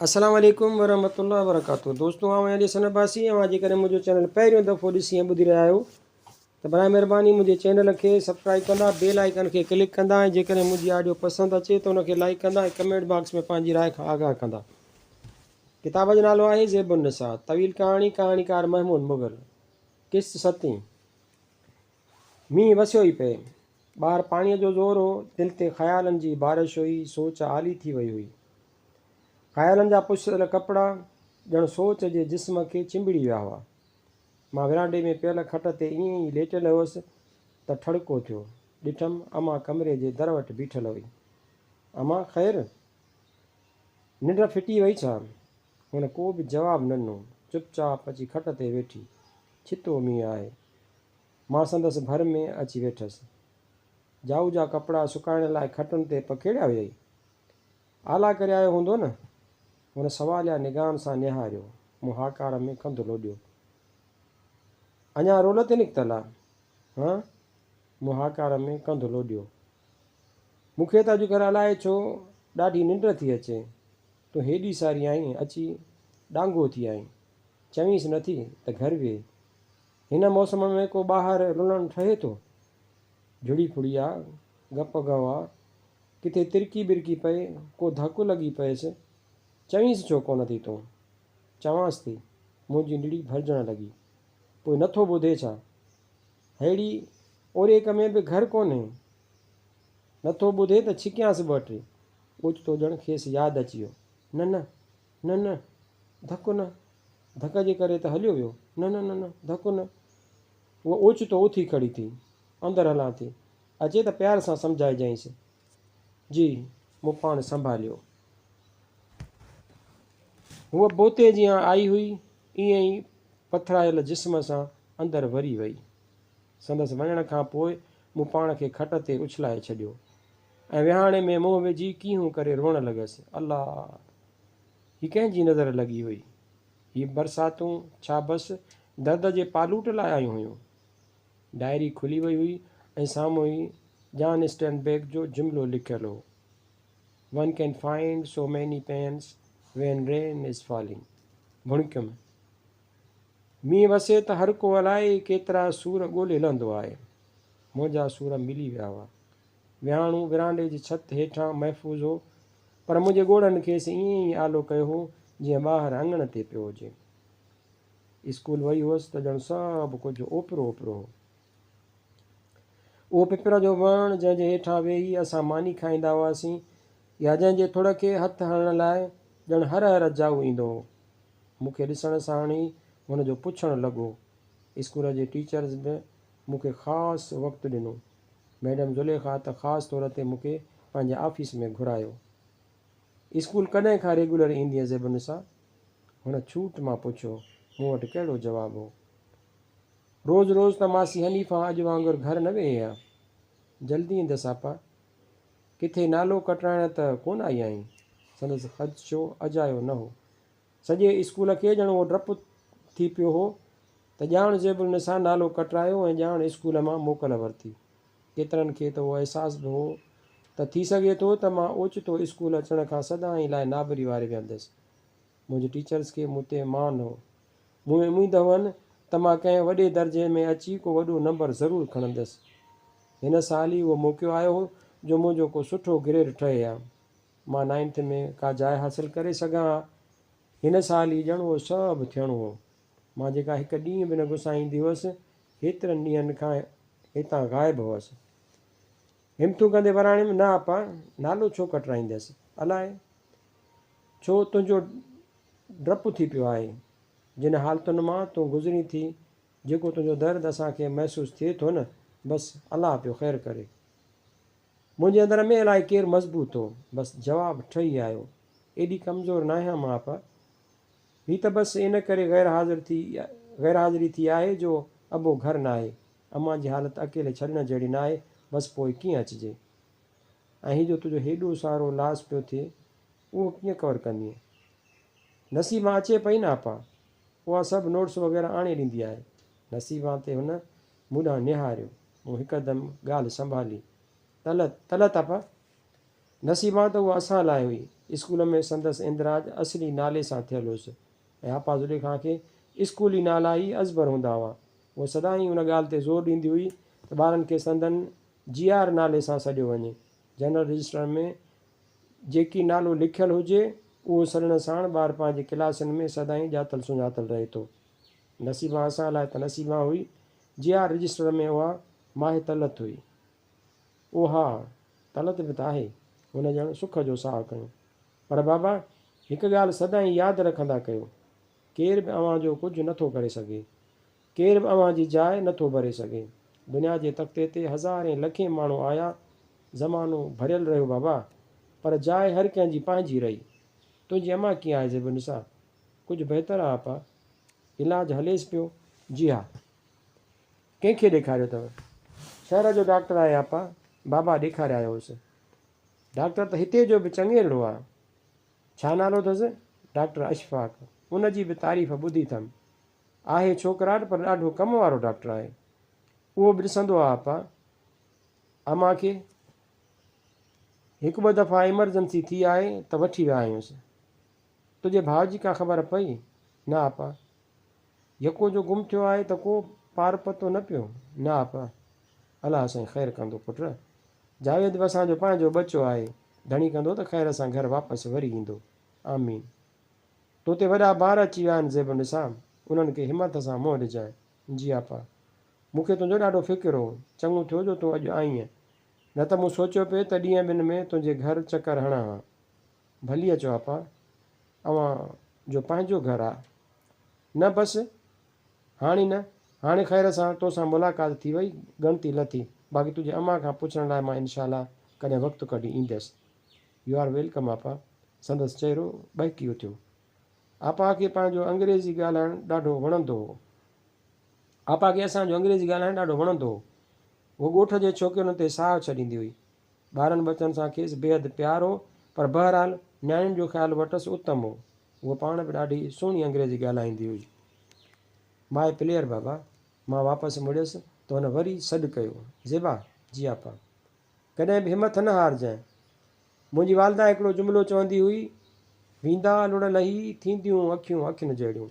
السلام عليڪم ورحمة الله وبرڪاته دوستو آئون علي حسن عباسي اوهان جيڪڏهن منهنجو چينل پهريون دفعو ڏسي ۽ ٻڌي رهيا آهيو ته برائي مهرباني منهنجي چينل کي سبسڪرائب ڪندا بيل آئيڪن کي ڪلڪ ڪندا ۽ جيڪڏهن منهنجي آڊيو پسند اچي ته ان کي لائيڪ ڪندا ۽ ڪمينٽ باڪس ۾ پنهنجي راء کان آگاهه ڪندا ڪتاب جو نالو آهي زيب النساء طويل ڪهاڻي ڪهاڻيڪار محمود مغل قسط ستين مينهن وسيو ئي پئي. ٻاهر پاڻيء جو زور هو. دل تي خيالن جي بارش هئي. سوچ آلي ٿي وئي هئي. خيالن جا پسيل ڪپڙا ڄڻ سوچ جي جسم کي چنبڙي ويا هئا. مان ورانڊي ۾ پيل کٽ تي ائين ئي ليٽيل هئس ته ٺڙڪو ٿيو. ڏٺم، امان ڪمري جي در وٽ بيٺل هئي. امان، خير؟ ننڊ ڦٽي وئي ڇا؟ هن ڪو به جواب نه ڏنو. چپ چاپ اچي کٽ تي ويٺي. ڇتو مينهن آهي. مان سندس ڀر ۾ اچي ويٺس. جائو جا ڪپڙا سڪائڻ لاء کٽن تي پکيڙيا هيئي. آلا ڪري آيو هوندو نه؟ هن سواليا نگاهن سان نهاريو. مون هاڪار ۾ ڪنڌ لوڏيو. اڃا رول تي نڪتل آ؟ هان؟ مون هاڪار ۾ ڪنڌ لوڏيو. مون کي ته اڄڪلهه الائي ڇو ڏاڍي ننڊ ٿي اچي. تون هيڏي ساري آهين، اچي ڏانگو ٿي آهين. چوينس نٿي ته گهر ويهه. هن موسم ۾ ڪو ٻاهر رلڻ ٺهي ٿو؟ جھڙي ڦڙي آ، گپ گئو آ، ڪٿي ترڪي ٻرڪي پئي، ڪو ڌڪ لڳي پئيس، چوينس ڇو ڪونه ٿي تون؟ چوانس ٿي، منهنجي نڙي ڀرجڻ لڳي. پوء نٿو ٻڌي ڇا؟ ههڙي اوريڪ ۾ به گهر ڪونهي. نٿو ٻڌي ته ڇڪيانس ٻه ٽي. اوچتو ڄڻ کيس ياد اچي ويو. نه نه، نه نه، ڌڪ نه. ڌڪ جي ڪري ته هليو ويو. نه نه نه نه، ڌڪ نه. هوء اوچتو اٿي کڙي ٿي. اندر هلان ٿي. اچي ته پيار سان سمجهائجئينس. جي، مون پاڻ سنڀاليو. هوء بوتي جيان آئي هئي، ائين ئي پٿرايل جسم سان اندر وري وئي. سندس وڃڻ کان پوء مون پاڻ کي کٽ تي اڇلائي ڇڏيو ۽ ويهاڻي ۾ منهن وجهي ڪيهون ڪري روئڻ لڳس. الله! هي ڪنهن جي نظر لڳي هئي؟ هي برساتون ڇا بس درد جي پالوٽ لاء آيون هيون؟ ڊائري کلي وئي هئي ۽ سامهون ئي جان اسٽين بيڪ جو جملو لکيل هو، One can find so many pains when rain is falling. ڀڻڪيم. مينهن وسي ته هر ڪو الائي ڪيترا سور ڳولي لهندو آهي. منهنجا سور ملي ويا هئا. ويهاڻو ورانڊي جي ڇت هيٺان محفوظ هو، پر منهنجي ڳوڙهن کيس ائين ئي آلو ڪيو هو، جيئن ٻاهر اڱڻ تي پيو هجي. اسڪول وئي هئس ته ڄڻ سڀ ڪجهه اوپرو اوپرو هو. اهو پپر جو وڻ جنهن جي هيٺان ويهي اسان ماني کائيندا هئاسين يا جنهن جي ٿڙ کي هٿ هڻڻ لاء ڄڻ هر هر جائو ايندو هو. مون کي ڏسڻ ساڻ ئي هن جو پڇڻ لڳو. اسڪول جي ٽيچرز به مون کي خاص وقت ڏنو. ميڊم زليخا ته خاص طور تي مون کي پنهنجي آفيس ۾ گهرايو. اسڪول ڪڏهن کان ريگيولر ايندينء زيب النساء؟ هن ڇوٽ مان پڇيو. مون وٽ ڪهڙو جواب هو. روز روز ته ماسي حنيفان اڄ وانگر گهر نه ويهي ها. جلدي ايندس آپا. ڪٿي نالو ڪٽرائڻ ته ڪونه آئي آهين؟ سندس خدشو اجايو نه هو. سڄي اسڪول کي ڄڻ اهو ڊپ ٿي پيو هو ته ڄاڻ زيب النساء نالو ڪٽرايو ۽ ڄاڻ اسڪول مان موڪل ورتي. ڪيترن کي ته اهو احساس به هو ته ٿي سگهي ٿو ته مان اوچتو اسڪول اچڻ کان سدائين لاء نابري واري ويهندس. منهنجي ٽيچرس کي مون تي مان هو. مون ۾ اميد هئن ته مان ڪنهن وڏي درجي ۾ اچي ڪو وڏو نمبر ضرور کڻندس. هن سال ئي اهو موقعو آيو هو جو منهنجو ڪو سٺو گريڊ ٺهي ها. مان نائنٿ ۾ ڪا جاء حاصل ڪري سگهان ها. هن سال ئي ڄڻ اهو سڀ ٿيڻو هو. مان جيڪا هڪ ڏينهن به نه گسائيندي هئس، هيترن ڏينهن کان هتان غائب هئس. همٿون ڪندي وراڻيم، نه آپا، نالو ڇو ڪٽرائيندس؟ الائي ڇو تنهنجو ڊپ ٿي پيو آهي. جن حالتن مان تون گذرين ٿي، جيڪو تنهنجو درد اسان کي محسوس ٿئي ٿو نه، بس الله پيو خير ڪري. منهنجي اندر ۾ الائي ڪير مضبوط هو. بس جواب ٺهي آيو. ايڏي ڪمزور ناهيان مان آپا. هي ته بس ان ڪري غير حاضر ٿي غير حاضري ٿي آهي جو ابو گهر ناهي. امان جي حالت اڪيلي ڇڏڻ جهڙي ناهي بس پوء ڪيئن اچجي. ۽ هي جو تنهنجو هيڏو سارو لاس پيو ٿئي اهو ڪيئن ڪور ڪندينء. نصيبان اچي پئي نه آپا. اها سڀ نوٽس وغيره آڻي ڏيندي آهي. نصيبان تي هن مون ڏانهن نهاريو. مون هڪدم ڳالهه سنڀالي. طلعت، طلعت آپا! نصيبان ته اها اسان لاء هئي. اسڪول ۾ سندس اندراج اصلي نالي سان ٿيل هيس ۽ آپا زليخا کي اسڪولي نالا ئي ازبر هوندا هئا. هوء سدائين ان ڳالهه تي زور ڏيندي هئي ته ٻارن کي سندن جي آر نالي سان سڏيو وڃي. جنرل رجسٽر ۾ جيڪي نالو لکيل هجي، اهو سڏڻ ساڻ ٻار پنهنجي ڪلاسن ۾ سدائين ڄاتل سڃاتل رهي ٿو. نصيبان اسان لاء ته نصيبان هئي. جي آر رجسٽر ۾ اها ماهه طلعت هئي. او ها، طلعت به ته آهي. هن ڄڻ سک جو ساهه کنيو. پر بابا، هڪ ڳالهه سدائين ياد رکندا ڪيو. ڪير به اوهان جو ڪجهه نه ٿو ڪري سگهي. ڪير به اوهان جي جاء نه ٿو ڀري سگهي. دنيا جي تختي تي هزارين لکين ماڻهو آيا، زمانو ڀريل رهيو بابا، پر جاء هر ڪنهن جي پنهنجي رهي. تنهنجي امان ڪيئن آهي زيب النساء؟ ڪجهه بهتر آ آپا. علاج هليس پيو؟ جي ها. ڪنهن کي ڏيکاريو اٿو؟ شهر جو ڊاڪٽر آهي آپا، بابا ڏيکاري آيو هوس. ڊاڪٽر ته هتي جو به چڱيرڙو آ. ڇا نالو اٿس؟ ڊاڪٽر اشفاق. ان جي به تعريف ٻڌي اٿم. آهي ڇوڪراٽ پر ڏاڍو ڪم وارو ڊاڪٽر آهي. اهو به ڏسندو آ آپا. امان کي هڪ ٻه دفعا ايمرجنسي ٿي آهي ته وٺي ويا آهيونس. تنهنجي ڀاء جي ڪا خبر پئي؟ نه آپا. يڪو جو گم ٿيو آهي ته ڪو پار پتو نه پيو؟ نه آپا. الله سائين خير ڪندو پٽ. جاويد به اسان جو پنهنجو ٻچو آهي. ڌڻي ڪندو ته خير سان گهر واپس وري ايندو. آمين. تو تي وڏا بار اچي ويا آهن زيب النساء. انهن کي همٿ سان منهن ڏجانء. جي آپا. مون کي تنهنجو ڏاڍو فڪر هو. چڱو ٿيو جو تون اڄ آئينء. نه ته مون سوچيو پئي ته ڏينهن ٻن ۾ تنهنجي گهر چڪر هڻان ها. ڀلي اچو آپا. اوهان جو پنهنجو گهر آ. نه بس هاڻي نه. هاڻي خير سان توسان ملاقات ٿي وئي، ڳڻتي لٿي. باقي تنهنجي امان کان پڇڻ لاء مان انشاء الله ڪڏهن وقت ڪڍي ايندس. يو آر welcome آپا. سندس چهرو ٻهڪي اٿيو. آپا کي پنهنجو انگريزي ڳالهائڻ ڏاڍو وڻندو هو. آپا کي اسان جو انگريزي ڳالهائڻ ڏاڍو وڻندو هو. هوء ڳوٺ جي ڇوڪرين تي ساهه ڇڏيندي هئي. ٻارن ٻچن سان کيس بيحد پيار هو، پر بهرحال نياڻين جو خيال وٽس اتم هو. هوء پاڻ به ڏاڍي سهڻي انگريزي ڳالهائيندي هئي. ماء پليئر بابا! مان واپس مڙيس ته هن وري سڏ ڪيو، زيبا! جي آپا! ڪڏهن به همٿ نه هارجانء. منهنجي والده هڪڙو جملو چوندي هئي، ويندا لڙ لهي، ٿينديون اکيون اکين جهڙيون.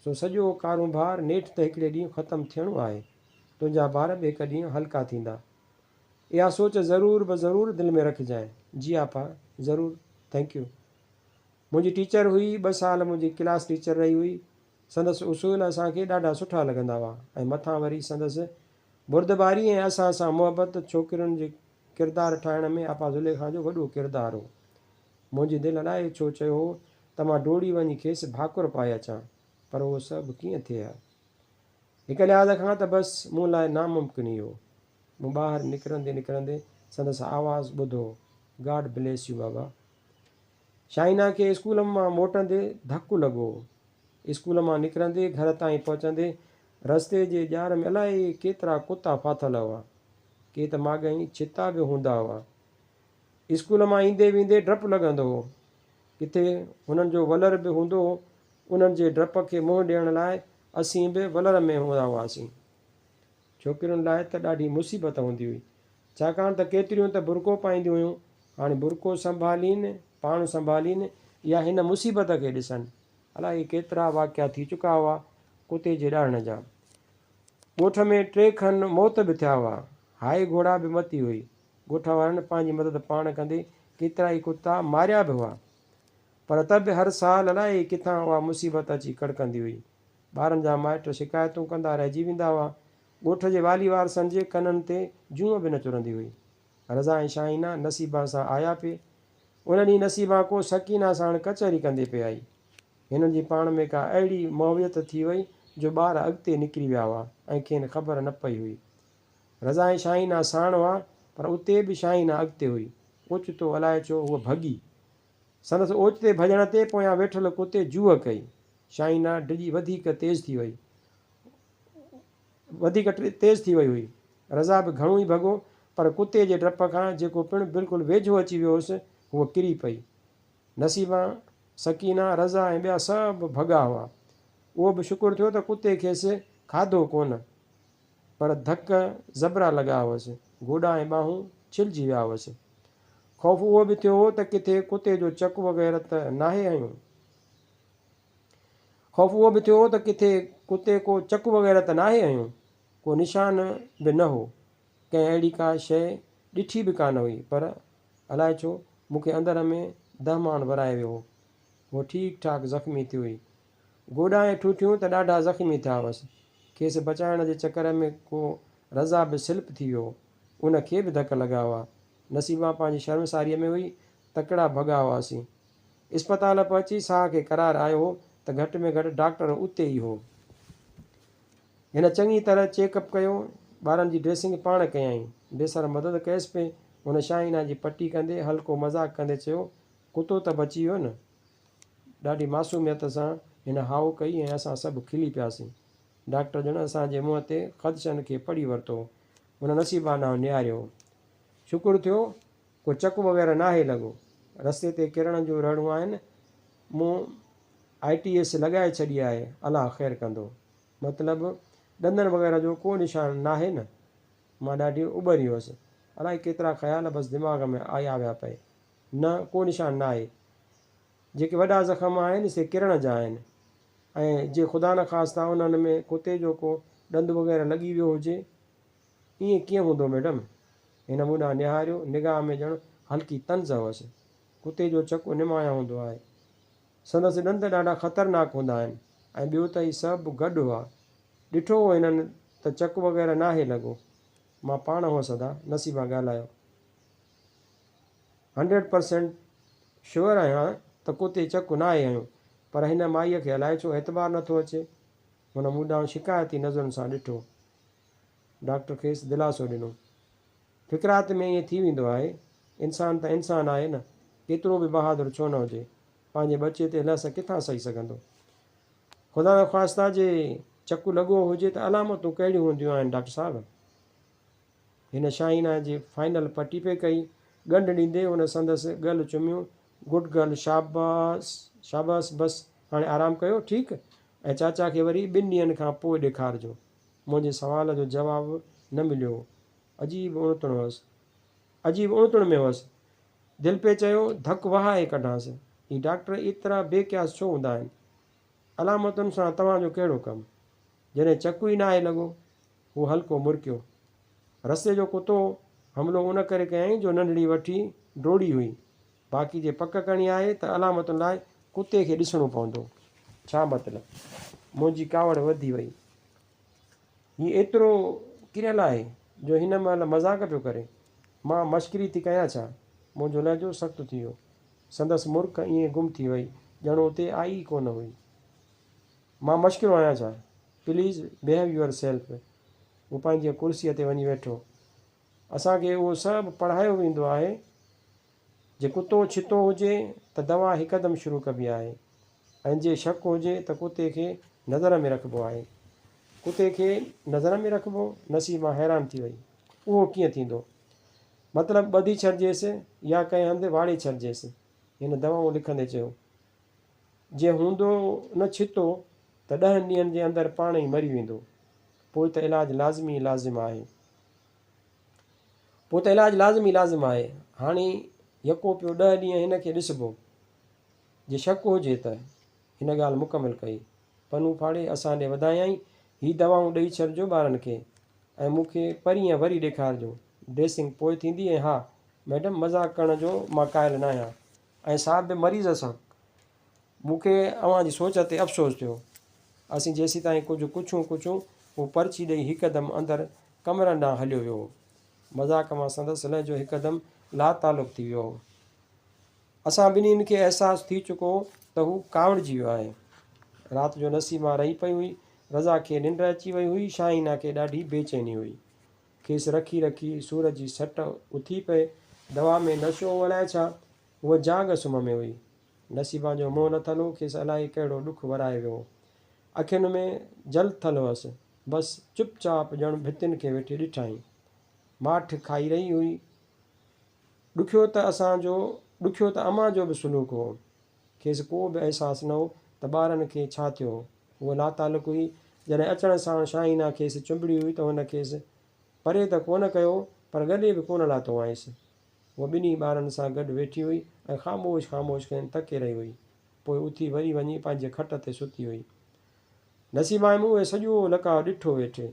سو سڄو ڪارونڀار نيٺ ته هڪڙي ڏينهن ختم ٿيڻو آهي. تنهنجا بار به هڪ ڏينهن هلڪا ٿيندا. اها سوچ ضرور به ضرور دل ۾ رکجانء. جي آپا، ضرور. Thank you. منهنجي ٽيچر هئي، ٻه سال منهنجي ڪلاس ٽيچر رهي هئي. سندس اصول اسان کي ڏاڍا سٺا لڳندا هئا ۽ مٿان وري سندس بردباري ۽ اسان سان محبت ڇوڪرين جي ڪردار ٺاهڻ ۾ آپا زليخا جو وڏو ڪردار هو. منهنجي دل الائي ڇو چيو هو ته مان ڊوڙي وڃي کيس ڀاڪر پائي اچان، پر اهو سڀ ڪيئن ٿئي ها؟ هڪ لحاظ کان ته بس مون لاء ناممڪن ئي هو. مون ٻاهر نڪرندي نڪرندي سندس آواز ٻڌو، گاڊ بليس يو بابا. شاهينا کي اسڪول مان موٽندي ڌڪ لڳو هو. اسڪول مان نڪرندي گهر تائين پهچندي رستي جي ڄار ۾ الائي ڪيترا ڪتا ڦاٿل هئا. ڪي ته ماڳهين ڇتا به هوندا هئا. اسڪول مان ايندي ويندي ڊپ لڳندو هو. ڪٿي هنن جو ولر به هوندو هو. انهن جي ڊپ کي منهن ڏيڻ لاء اسين به ولر ۾ هوندا هئاسين. ڇوڪرين لاء ته ڏاڍي مصيبت هوندي هئي. ڇاڪاڻ ته ڪيتريون ته برقعو پائينديون هيون. هاڻي برقعو سنڀالين، پاڻ سنڀالين يا هن مصيبت کي ڏسن. الائي ڪيترا واقعا ٿي چڪا هئا ڪتي جي ڏاڙهڻ جا. ڳوٺ ۾ ٽي کن موت به ٿيا هئا. هائي گهوڙا به متي هئي. ڳوٺ وارن پنهنجي مدد پاڻ ڪندي ڪيترائي ڪتا ماريا به هئا. پر ته به هر سال الائي ڪٿان اها مصيبت اچي ڪڙڪندي هئي. ٻارن جا مائٽ شڪايتون ڪندا رهجي ويندا هئا. ڳوٺ جي والي وارثن جي ڪنن تي جونء به نه چرندي هئي. رضا ۽ شاهينه نصيبان سان آيا پئي. ان ڏينهن نصيبان ڪو سڪينه ساڻ ڪچهري ڪندي پئي آئي. هنن جي پاڻ ۾ ڪا اهڙي محويت ٿي وئي جو ٻار اڳتي نڪري ويا هئا ۽ کين خبر نه پئي هئي. رضا ۽ شاهينه ساڻ هئا پر اتي به شاهينه اڳتي هئي. اوچتو الائي ڇو هوء ڀڳي. سندس اوچتي ڀڄڻ تي پويان ويٺل ڪتي جوهه ڪئي. شاهينه ڊڄي وڌيڪ تيز ٿي وئي. وڌيڪ تيز ٿي وئي هئي. رضا به گهڻو ئي ڀڳو، پر ڪتي جي ڊپ کان، جيڪو پڻ بلڪل ويجهو اچي ويو هوس، هوء ڪري پئي. نصيبان، سڪينه، رضا ۽ ٻيا سڀ ڀڳا هئا. اهو به شڪر ٿيو ته ڪتي کيس کاڌو ڪونه، پر ڌڪ زبرا لڳا هئس، گوڏا ۽ ٻانهون ڇلجي ويا هئس. خوف اهو به ٿيو هو ته ڪٿي ڪتي جو چڪ وغيره ته ناهي هنيو. خوف اهو به ٿيو هو ته ڪٿي ڪتي ڪو چڪ وغيره ته ناهي هنيو. ڪو نشان به نه هو. ڪنهن اهڙي ڪا شيء ڏٺي به ڪانه هئي، پر الائي ڇو مون کي اندر ۾ دهمان ورائي ويو هو. هوء ٺيڪ ٺاڪ زخمي ٿي هئي. گوڏا ۽ ٺوٺيون ته ڏاڍا زخمي ٿيا هئس. کيس بچائڻ جي چڪر ۾ ڪو رضا به سلپ ٿي ويو هو. ان کي به ڌڪ لڳا هئا. نصيبان پنهنجي شرمساريء ۾ هئي. تڪڙا ڀڳا هئاسين. اسپتال پهچي ساهه کي قرار آيو هو ته گهٽ ۾ گهٽ ڊاڪٽر اتي ئي هو. هن چڱي طرح چيڪ اپ ڪيو. ٻارن جي ڊريسنگ پاڻ ڪيائين. ڊريسر مدد ڪيس پئي. هن شاهينه جي پٽي ڪندي هلڪو مذاق ڪندي چيو، ڪتو ته بچي ويو نه؟ ڏاڍي معصوميت سان هن هائو ڪئي ۽ اسان سڀ کلي پياسين. ڊاڪٽر ڄڻ اسان جي منهن تي خدشن کي پڙهي ورتو هو. هن نصيبان ڏانهن نهاريو هو. شڪر ٿيو، ڪو چڪ وغيره ناهي لڳو. رستي تي ڪرڻ جون رڙون آهن. مون I T S لڳائي ڇڏي آهي. الله خير ڪندو. مطلب ڏندن وغيره جو ڪو نشان ناهي نه؟ مان ڏاڍي اٻهري هيس. الائي ڪيترا خيال بس دماغ ۾ آيا ويا پئي. نه، ڪو نشان ناهي. جيڪي وڏا زخم آهن سي ڪرڻ جا آهن ۽ جي خدانخواسته انهن ۾ ڪتي جو ڪو ڏند وغيره لڳي ويو هجي. ائين ڪيئن هوندو ميڊم؟ هن مون ڏانهن نهاريو، نگاهه ۾ ڄڻ هلڪي طنز هئس. ڪتي جو چڪ نمايان هوندو آهي. سندس ڏند ڏاڍا خطرناڪ هوندا آهن ۽ ٻيو ته هي سڀ گڏ هئا. ڏٺو هو هنن ته چڪ وغيره ناهي لڳو. مان پاڻ هئس ادا، نصيبان ڳالهايو. هنڊريڊ پرسينٽ شوئر آهيان ته ڪتي چڪ ناهي هنيو، پر هن مائيء کي الائي ڇو اعتبار نٿو اچي. هن مون ڏانهن شڪايتي نظرن سان ڏٺو. ڊاڪٽر کيس دلاسو ڏنو. فڪرات ۾ ائين ٿي ويندو آهي. انسان ته انسان آهي نه، ڪيترو به بهادر ڇو نه هجي، پنهنجي ٻچي تي لهس ڪٿان سهي سگهندو. خدانخواسته جي چڪ لڳو هجي ته علامتون ڪهڙيون هونديون آهن ڊاڪٽر صاحب؟ هن شاهينه جي فائنل پٽي پئي ڪئي. ڳنڍ ڏيندي هن سندس ڳل چميون، گڊ گرل شاباس شاباس بس هاڻي آرام ڪيو ٺيڪ ۽ چاچا کي وري ٻن ڏينهن کان پوء ڏيکارجو. منهنجي سوال جو جواب نه مليو هو. عجيب اڻتڻ هئس. عجيب اڻتڻ ۾ هئس. دل پئي چيو ڌڪ وهائي ڪڍانس. هي ڊاڪٽر ايترا بي قياس ڇو هوندا آهن؟ علامتن سان توهان جو ڪهڙو ڪم؟ جڏهن چڪ ئي ناهي لڳو. هو هلڪو مرڪيو. رستي جو ڪتو حملو ان ڪري ڪيائين جو ننڍڙي وٺي ڊوڙي هئي. باقي جي پڪ ڪرڻي آهي ته علامتن لاء ڪتي کي ڏسڻو پوندو. ڇا مطلب؟ منهنجي ڪاوڙ وڌي وئي. هي ايترو ڪريل آهي جو هن مهل مذاق پيو ڪري. مان مشڪري ٿي ڪيان ڇا؟ منهنجو لهجو سخت ٿي ويو. سندس مرڪ ائين گم ٿي وئي ڄڻ اتي آئي ئي ڪونه هئي. مان مشڪرو آهيان ڇا؟ Please behave your self. هو پنهنجيء ڪرسيء تي وڃي ويٺو. اسان کي اهو سڀ پڙهايو ويندو آهي. جي ڪتو ڇتو هجي ته دوا هڪدم شروع ڪبي آهي ۽ جي شڪ هجي ته ڪتي کي نظر ۾ رکبو آهي. ڪتي کي نظر ۾ رکبو؟ نصيبان حيران ٿي وئي. اهو ڪيئن ٿيندو؟ مطلب ٻڌي ڇڏجيس يا ڪنهن هنڌ واڙي ڇڏجيس. هن دوائون لکندي چيو. جي هوندو نه ڇتو ته ڏهن ڏينهن جي اندر پاڻ ئي مري ويندو. پوء ته علاج لازمي ئي لازم آهي. پوء ته علاج لازمي لازم آهي. هاڻي يڪو پيو ڏهه ڏينهن هن کي ڏسبو. جي شڪ هجي ته. هن ڳالهه مڪمل ڪئي. پنو ڦاڙي اسان ڏي وڌايائين، هي دوائون ڏئي ڇڏجو ٻارن کي ۽ مون کي پرينء وري ڏيکارجو. ڊريسنگ پوء ٿيندي ۽ ها ميڊم مذاق ڪرڻ جو مان قائل ناهيان. ۽ صاحب به مريض سان. مون کي اوهان جي سوچ تي افسوس ٿيو. اسين جيسيتائين ڪجهه ڪڇون ڪڇون، هو پرچي ڏئي هڪدم اندر ڪمرن ڏانهن هليو ويو هو. مذاق مان سندس لهجو هڪدم لاتعلق ٿي ويو هو. اسان ٻنهين کي احساس ٿي چڪو هو ته هو ڪاوڙجي ويو آهي. رات جو نسيمه رئي پئي هئي. رضا کي ننڊ اچي وئي هئي. شاهينه کي ڏاڍي بيچيني هئي. کيس رکي رکي سور جي سٽ اٿي پئي. دوا ۾ نشو هو الائي ڇا؟ هوء جاڳ سمهه ۾ هئي. نصيبان جو منهن لٿل هو، کيس الائي ڪهڙو ڏک ورائي ويو هو. اکين ۾ جل ٿل هئس. بس چپ چاپ ڄڻ ڀتين کي ويٺي ڏٺائين. ماٺ کائي رهي هئي. ڏکيو ته اسان جو، ڏکيو ته امان جو به سلوڪ هو. کيس ڪو به احساس نه هو ته ٻارن کي ڇا ٿيو هو. هوء لاتعلق هئي. جڏهن اچڻ ساڻ شاهينه کيس چنبڙي هئي ته هن کيس پري ته ڪونه ڪيو پر ڳلي به ڪونه لاتو هئائينس. هوء ٻنهي ٻارن سان گڏ ويٺي هئي ۽ خاموش خاموش کين تڪي رهي هئي. پوء اٿي وري وڃي پنهنجي کٽ تي ستي هئي. نصيبان ۽ مون اهي سڄو لقاء ڏٺو ويٺي.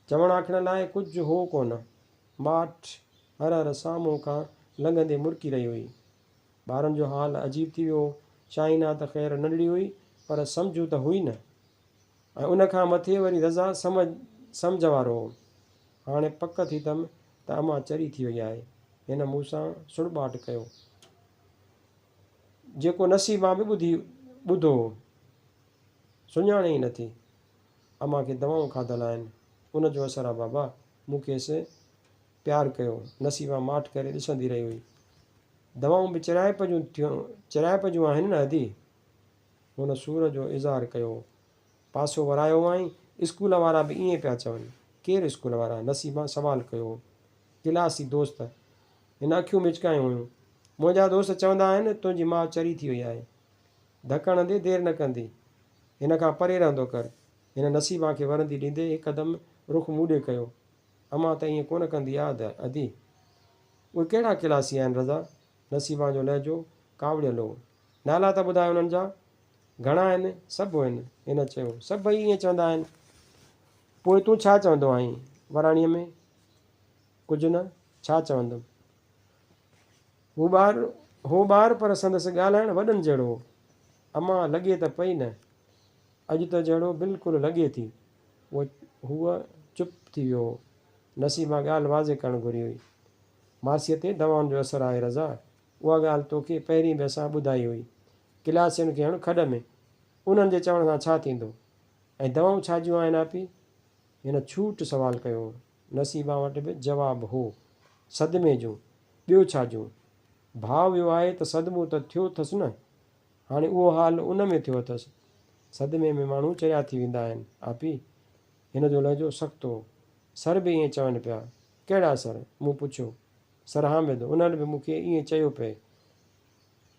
چوڻ آکڻ لاء ڪجهه هو ڪونه. ماٺ هر هر سامهون کان لنگهندي مرڪي رهي هئي. ٻارن جو حال عجيب ٿي ويو هو. شاهينا ته خير ننڍڙي هئي پر سمجهو ته هئي نه. ۽ ان کان مٿي وري رضا سمجهه وارو هو. هاڻي پڪ ٿي ٿم ته امان چري ٿي وئي آهي. هن مون سان سڙٻاٽ ڪيو. جيڪو نصيبان به ٻڌي ٻڌو هو. سڃاڻي ئي نٿي. امان کي دوائون کاڌل آهن. ان جو اثر آ بابا. مون کيس پيار ڪيو. نصيبان ماٺ ڪري ڏسندي رهي هئي. دوائون به چريائپ جون ٿيون چريائپ جون آهن نه ادي؟ هن سور جو اظهار ڪيو هو. پاسو ورايو هئائين. اسڪول وارا به ائين پيا چون. ڪير اسڪول وارا؟ نصيبان سوال ڪيو هو. ڪلاسي دوست. هن اکيون مچڪايون هيون. منهنجا دوست چوندا آهن، تنهنجي ماء چري ٿي وئي آهي. ڌڪ هڻندي دير نه ڪندي. هن کان پري رهندو ڪر. هن نصيبان کي ورندي ڏيندي هڪدم رخ مون ڏي ڪيو. امان ته ائين ڪونه ڪندي آ ادي. اهي ڪهڙا ڪلاسي آهن رضا؟ نصيبان جو لهجو ڪاوڙيل هو. نالا ته ٻڌاء انهن جا. گهڻا آهن؟ سڀ آهن. هن چيو. سڀئي ائين چوندا آهن. پوء تون ڇا چوندو آهين؟ وراڻيء ۾، ڪجهه نه، ڇا چوندم. هو ٻار هو ٻار پر سندس ڳالهائڻ وڏن جهڙو هو. امان لڳي ته پئي نه. اڄ ته جهڙو بلڪل لڳي ٿي. هوء چپ ٿي ويو هو. نصيبان ڳالهه واضح ڪرڻ گهري هئي. ماسيء تي دوائن جو اثر آهي رضا. اها ڳالهه توکي پهرين به اسان ٻڌائي هئي. ڪلاسين کي هڻ کڏ ۾. انهن جي چوڻ سان ڇا ٿيندو؟ ۽ دوائون ڇا جون آهن آپي؟ هن ڇوٽ سوال ڪيو هو. نصيبان وٽ به جواب هو. صدمي جون. ٻيو ڇا جون؟ ڀاء ويو آهي ته صدمو ته ٿيو اٿس نه. هاڻي اهو حال ان ۾ ٿيو اٿس. صدمي ۾ ماڻهو چريا ٿي ويندا آهن آپي. هن جو لهجو سخت هو. سر به ائين چون پيا. ڪهڙا سر؟ مون پڇيو. سر حامد، انهن به مون کي ائين چيو پئي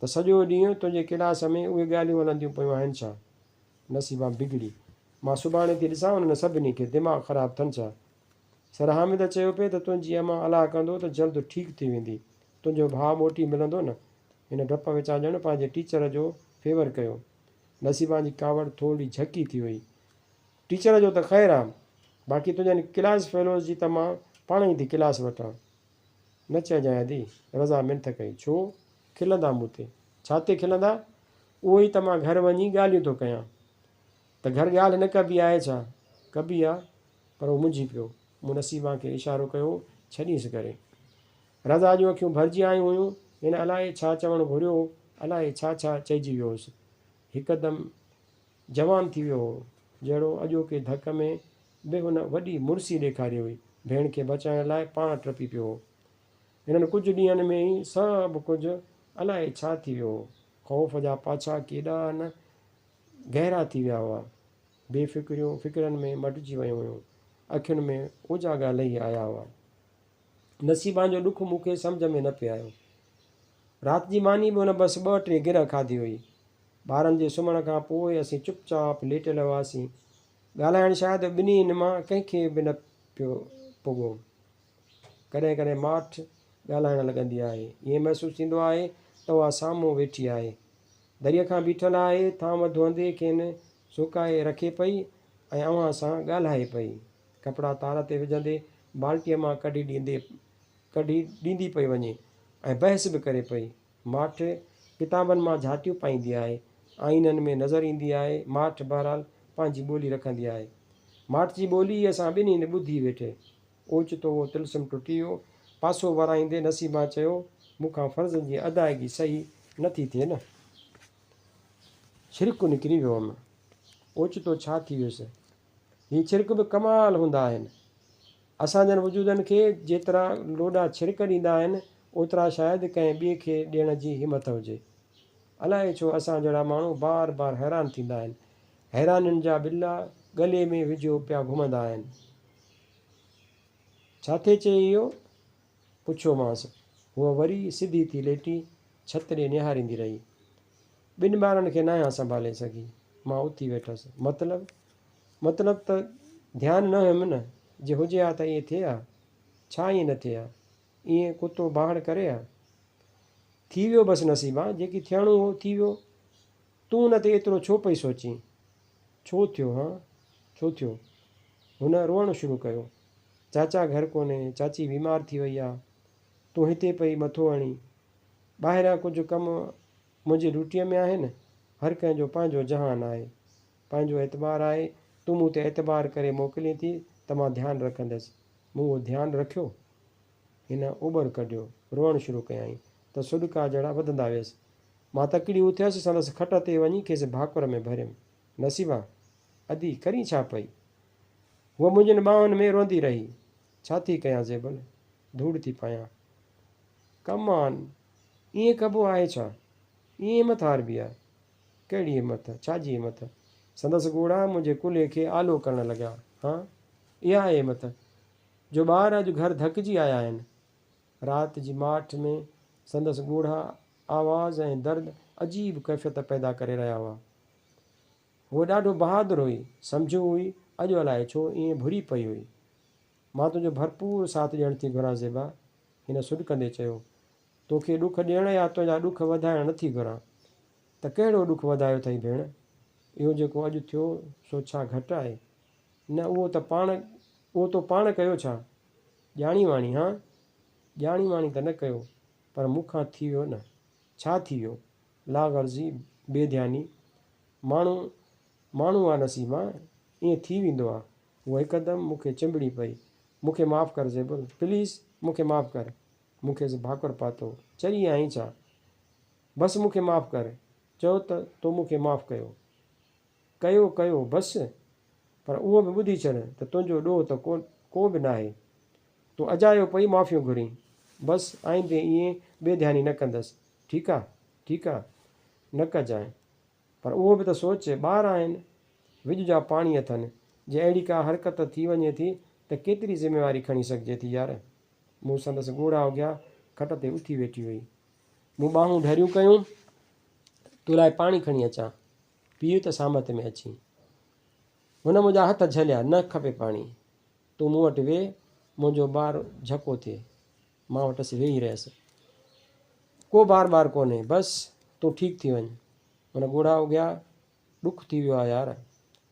ته سڄو ڏينهن تنهنجي ڪلاس ۾ اهي ڳالهيون هلنديون پيون آهن ڇا؟ نصيبان بگڙي. مان سڀاڻي ٿي ڏسان انهن سڀني کي، دماغ خراب ٿن ڇا؟ سر حامد چيو پئي ته تنهنجي امان الله ڪندو ته جلد ٺيڪ ٿي ويندي. تنهنجو ڀاء موٽي ملندو نه؟ هن ڊپ وچان ڄڻ پنهنجي ٽيچر جو فيور ڪيو. نصيبان جي ڪاوڙ ٿورڙي جهڪي ٿي وئي. ٽيچر جو ته خير آ، باقي تنهنجن ڪلاس فيلوز جي ته مان پاڻ ئي ٿي ڪلاس وٺان. نه چئجانء ادي، رضا منٿ ڪئي. ڇو؟ کلندا مون تي. ڇا تي کلندا؟ اهو ئي ته مان گهر وڃي ڳالهيون ٿو ڪيان. ته گهر ڳالهه نه ڪبي آهي ڇا؟ ڪبي آ، پر هو منجهي پيو. مون نصيبان کي اشارو ڪيو، ڇڏينس ڪري. رضا جون اکيون ڀرجي آيون هيون. هن الائي ڇا چوڻ گهريو هو، الائي ڇا ڇا چئجي ويو هوس. هڪدم جوان ٿي ويو هو، جهڙو اڄوڪي ڌڪ ۾ به هن وڏي مڙسي ڏيکاري هئي. ڀيڻ کي بچائڻ لاء پاڻ ٽپي پيو هو. هنن ڪجهه ڏينهن ۾ ئي سڀ ڪجهه الائي ڇا ٿي ويو هو. خوف جا پاڇا ڪيڏا نه گهرا ٿي ويا هئا. بي فڪريون فڪرن ۾ مٽجي ويون هيون. اکين ۾ اوجاڳا لهي آيا هئا. نصيبان جو ڏک مون کي سمجهه ۾ نه پئي آيو. رات جي ماني به هن بس ٻه ٽي گرهه کاڌي هئي. ٻارن جي سمهڻ کان پوء اسين چپ چاپ ليٽيل هئاسين. ڳالهائڻ شايد ٻنهين مان ڪنهن کي به نه پيو پڳو. ڪڏهن ڪڏهن ماٺ ڳالهائڻ لڳندي آهي. ائين محسوس ٿيندو آهي ته اها سامهون ويٺي آهي. دريء کان بيٺل آهي، ٿانو ڌوئندي کين سڪائي رکي پئي ۽ اوهان سان ڳالهائي پئي. ڪپڙا تار تي وجهندي بالٽيء مان ڪڍي ڏيندي ڪڍي ڏيندي پئي وڃي ۽ بحث به ڪري پئي. ماٺ ڪتابن مان جهاتيون پائيندي آهي، آئينن ۾ نظر ايندي آهي، ماٺ بهرحال پنهنجي ٻولي رکندي آهي. ماٺ جي ٻولي ئي اسان ٻنهين ٻڌي ويٺي. اوچتو اهو طلسم ٽٽي ويو. پاسو ورائيندي نصيبان چيو، مون کان فرضن جي ادائگي صحيح نه ٿي ٿئي نه. ڇرڪ نڪري ويو هئم. اوچتو ڇا ٿي ويس. هي ڇرڪ به ڪمال هوندا آهن. اسان جن وجودن کي جيترا لوڏا ڇرڪ ڏيندا آهن، اوترا شايد ڪنهن ٻئي کي ڏيڻ جي همٿ هجي. الائي ڇو اسان جهڙا ماڻهو بار بار حيران ٿيندا آهن. حيرانين جا ٻلا ڳلي ۾ وجهيو پيا گهمندا آهن. ڇا ٿي چئي اهو؟ پڇيومانس. هوء وري سڌي ٿي ليٽي ڇت ڏي نهاريندي رهي. ٻن ٻارن کي ناهيان سنڀالي سگهي. مان اٿي ويٺس. مطلب؟ مطلب ته ڌيان نه هيم نه، جي هجي ها ته ائين ٿئي ها؟ ڇا ائين نه ٿئي ها؟ ائين ڪتو باهڙ ڪري ها؟ ٿي ويو بس نصيبان، جيڪي ٿيڻو هو ٿي ويو. تون ان تي ايترو ڇو پئي سوچين؟ ڇو ٿيو هان؟ ڇو ٿيو؟ هن روئڻ شروع ڪيو. چاچا گهر ڪونهي، چاچي بيمار ٿي وئي آ. تون هتي پئي مٿو هڻين. ٻاهريان ڪجهه ڪم منهنجي ڊيوٽيء ۾ آهن. هر ڪنهن جو پنهنجو جهان آهي. پنهنجو اعتبار آهي. تون مون تي اعتبار ڪري موڪلين ٿي ته مان ڌيان رکندس. مون اهو ڌيان رکيو؟ هن اوٻر ڪڍيو. روئڻ شروع ڪيائين ته سڏڪا جهڙا وڌندا ويس. مان تڪڙي اٿيس، سندس کٽ تي وڃي کيس ڀاڪر ۾ ڀريم. نصيبا! ادي، ڪرين ڇا پئي؟ هوء منهنجين ٻانهن ۾ روئندي رهي. ڇا ٿي ڪيان زيبل؟ ڌوڙ ٿي پايان. ڪم آن! ائين ڪبو آهي ڇا؟ ائين همت هاربي آ؟ ڪهڙي همت؟ ڇا جي همت؟ سندس ڳوڙها منهنجي ڪلهي کي آلو ڪرڻ لڳا. هان؟ اها آهي همت، جو ٻار اڄ گهر ڌڪجي آيا آهن. رات جي ماٺ ۾ سندس ڳوڙها آواز ۽ درد عجيب ڪيفيت پيدا ڪري رهيا هئا. هوء ڏاڍو بهادر هئي، سمجهو هئي، اڄ الائي ڇو ائين ڀري پئي هئي. مان تنهنجو ڀرپور ساٿ ڏيڻ ٿي گهران زيبا! هن سڏڪندي چيو. توکي ڏک ڏيڻ يا تنهنجا ڏک وڌائڻ نه ٿي گهران. ته ڪهڙو ڏک وڌايو اٿئي ڀيڻ؟ اهو جيڪو اڄ ٿيو سو ڇا گهٽ آهي؟ نه اهو ته پاڻ اهو تو پاڻ ڪيو ڇا؟ ڄاڻي واڻي هان؟ ڄاڻي واڻي ته نه ڪيو پر مون کان ٿي ويو نه. ڇا ٿي ويو؟ لاغرضي، بي ڌياني. ماڻهو ماڻهو آ نصيبان، ائين ٿي ويندو آ. هوء هڪدم مون کي چنبڙي پئي. مون کي معاف ڪر زيبل، پليز مون کي معاف ڪر. مون کيس ڀاڪر پاتو. چري آهين ڇا؟ بس مون کي معاف ڪر. چئو ته تو مون کي معاف ڪيو. ڪيو ڪيو بس. پر اهو به ٻڌي ڇڏ ته تنهنجو ڏوهه ته ڪو به ناهي. تون اجايو پئي معافيون گهرين. بس آئيندي ائين بي ڌياني نه ڪندس. ٺيڪ آ؟ ٺيڪ آ. نه ڪجانء. پر اهو به ته سوچ، ٻار آهن. وڄ جا پاڻي اٿن. جي اهڙي ڪا حرڪت ٿي وڃي ٿي ته ڪيتري ذميواري کڻي سگهجي ٿي يار. مون سندس ڳوڙها اگهيا، کٽ تي اٿي ويٺي هئي. مون ٻانهون ڍريون ڪيون، تو لاء پاڻي کڻي اچان. پيء ته سامت ۾ اچين. هن منهنجا هٿ جهليا، نه کپي پاڻي. تون مون وٽ ويهه، منهنجو بار جهڪو ٿئي. مان وٽس ويهي رهيس. ڪو بار ٻار ڪونهي، بس تون ٺيڪ ٿي وڃ. هن ڳوڙها اگهيا، ڏک ٿي ويو آ يار.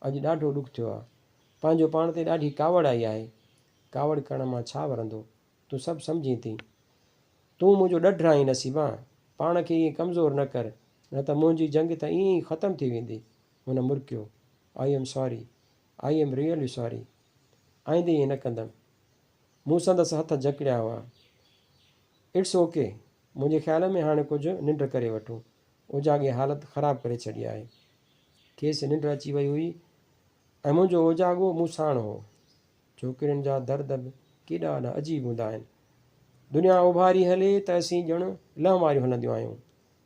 اڄ ڏاڍو ڏک ٿيو آ. پنهنجو پاڻ تي ڏاڍي ڪاوڙ آئي آهي. ڪاوڙ ڪرڻ مان ڇا ورندو؟ تون سڀ سمجهين ٿي. تون منهنجو ڏڍ آهين نصيبان. پاڻ کي ائين ڪمزور نه ڪر، نه ته منهنجي جنگ ته ائين ئي ختم ٿي ويندي. هن مرڪيو. I am sorry. I am really sorry. آئيندي ائين نه ڪندم. مون سندس هٿ جڪڙيا هئا. It's okay. منهنجي خيال ۾ هاڻي ڪجهه ننڊ ڪري وٺون. اوجاڳي حالت خراب ڪري ڇڏي آهي. کيس ننڊ اچي وئي هئي ۽ منهنجو اوجاڳو مون ساڻ هو. ڇوڪرين جا درد به ڪيڏا نه عجيب هوندا آهن. دنيا اوڀاري هلي ته اسين ڄڻ لهنواريون هلنديون آهيون.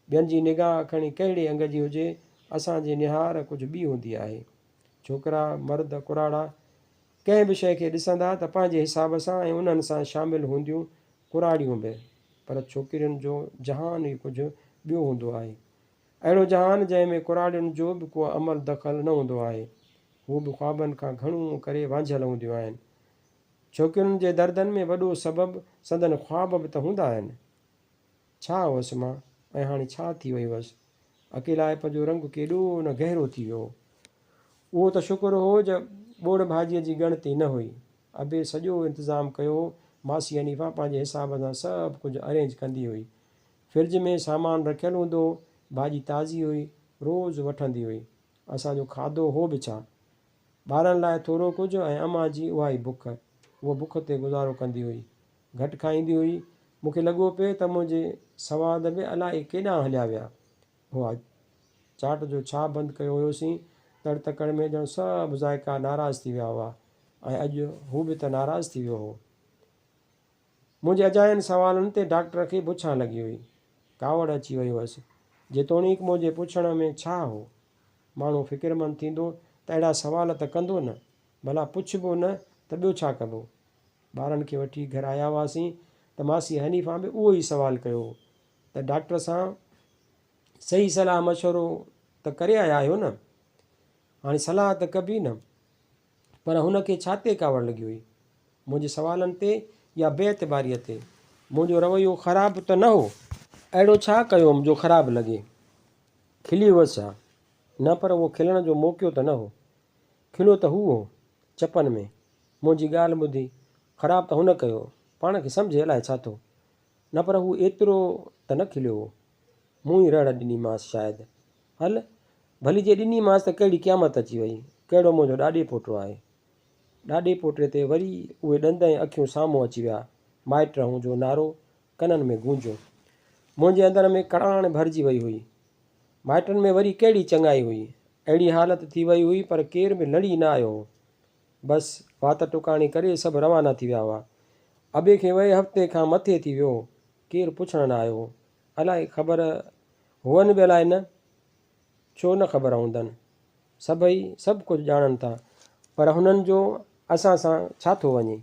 ٻين جي نگاهه کڻي ڪهڙي انگ جي هجي، اسان جي نهار ڪجهه ٻي هوندي آهي. ڇوڪرا، مرد، ڪراڙا ڪنهن به شيء کي ڏسندا ته پنهنجي حساب سان ۽ انهن سان شامل هونديون ڪراڙيون به. پر ڇوڪرين جو جهان ئي ڪجهه ٻيو هوندو آهي. اهڙو جهان جنهن ۾ ڪراڙين جو به ڪو عمل دخل نه هوندو آهي. هو به خوابن کان گهڻو ڪري وانجهيل هونديون آهن. ڇوڪرين جي دردن ۾ وڏو سبب سندن خواب به ته هوندا آهن. ڇا هئس مان ۽ هاڻي ڇا ٿي وئي هئس. اڪيلائپ جو رنگ ڪيڏو نه گهرو ٿي ويو هو. اهو ته شڪر هو جو ٻوڙ ڀاڄيء جي ڳڻتي نه هئي. ابي سڄو انتظام ڪيو هو. ماسي حنيفه پنهنجي حساب سان سڀ ڪجهه ارينج ڪندي هئي. فرج ۾ سامان رکيل هوندو هو. ڀاڄي تازي هئي. روز وٺندي هئي. اسان جو کاڌو هو به ڇا؟ ٻارن لاء ٿورو ڪجهه ۽ امان جي اها ئي بک. هوء بک تي گذارو ڪندي هئي. گهٽ کائيندي هئي. مون کي لڳو پئي ته منهنجي سواد به الائي ڪيڏانهن هليا ويا هئا. چاٽ جو ڇا بند ڪيو هيوسين. تڙ تڪڙ ۾ ڄڻ سڀ ذائقا ناراض ٿي ويا هئا ۽ اڄ هو به ته ناراض ٿي ويو هو. منهنجي اجاين سوالن تي ڊاڪٽر کي بڇان لڳي هئي. ڪاوڙ اچي وئي هئس. جيتوڻيڪ منهنجي پڇڻ ۾ ڇا هو؟ ماڻهو فڪرمند ٿيندو ته اهڙا سوال ته ڪندو نه. ڀلا پڇبو نه ته ٻيو ڇا ڪبو؟ ٻارن کي وٺي گهر آيا هئاسين ته ماسي حنيفان به اهو ئي سوال ڪيو هو ته ڊاڪٽر سان صحيح صلاح مشورو ته ڪري آيا آهيو نه؟ هاڻي صلاح ته ڪبي نه. پر هن کي ڇا تي ڪاوڙ لڳي هئي؟ منهنجي سوالن تي يا بي اعتباريء تي؟ منهنجو رويو خراب ته نه هو. اهڙو ڇا ڪيو هوم جو خراب لڳي؟ کلي هئس ڇا؟ نه پر اهو کلڻ جو موقعو ته نه هو. کليو ته هو هو، چپن ۾. منهنجي ڳالهه ٻڌي، خراب ته هن ڪيو، پاڻ کي سمجهي الائي ڇا ٿو. نه پر هو ايترو ته نه کليو هو. مون ئي رڙ ڏنيمانس شايد. هل، ڀلي جي ڏنيمانس ته ڪهڙي قيامت اچي وئي. ڪهڙو منهنجو ڏاڏي پوٽو آهي. ڏاڏي پوٽي تي وري اهي ڏند ۽ اکيون سامهون اچي ويا. مائٽ رهون جو نعرو ڪنن ۾ گونجيو. منهنجي اندر ۾ ڪڙاڻ ڀرجي وئي هئي. مائٽن ۾ وري ڪهڙي چڱائي هئي. اهڙي حالت ٿي وئي هئي پر ڪير به لڙي نه آيو هو. بس وات ٽڪاڻي ڪري سڀ روانا ٿي ويا هئا. ابي کي وئي هفتي کان مٿي ٿي ويو هو. ڪير پڇڻ نه آيو هو. الائي خبر هئن به الائي نه. ڇو نه خبر هوندن. سڀئي سڀ ڪجهه ڄاڻن ٿا پر هنن جو اسان سان ڇا ٿو وڃي.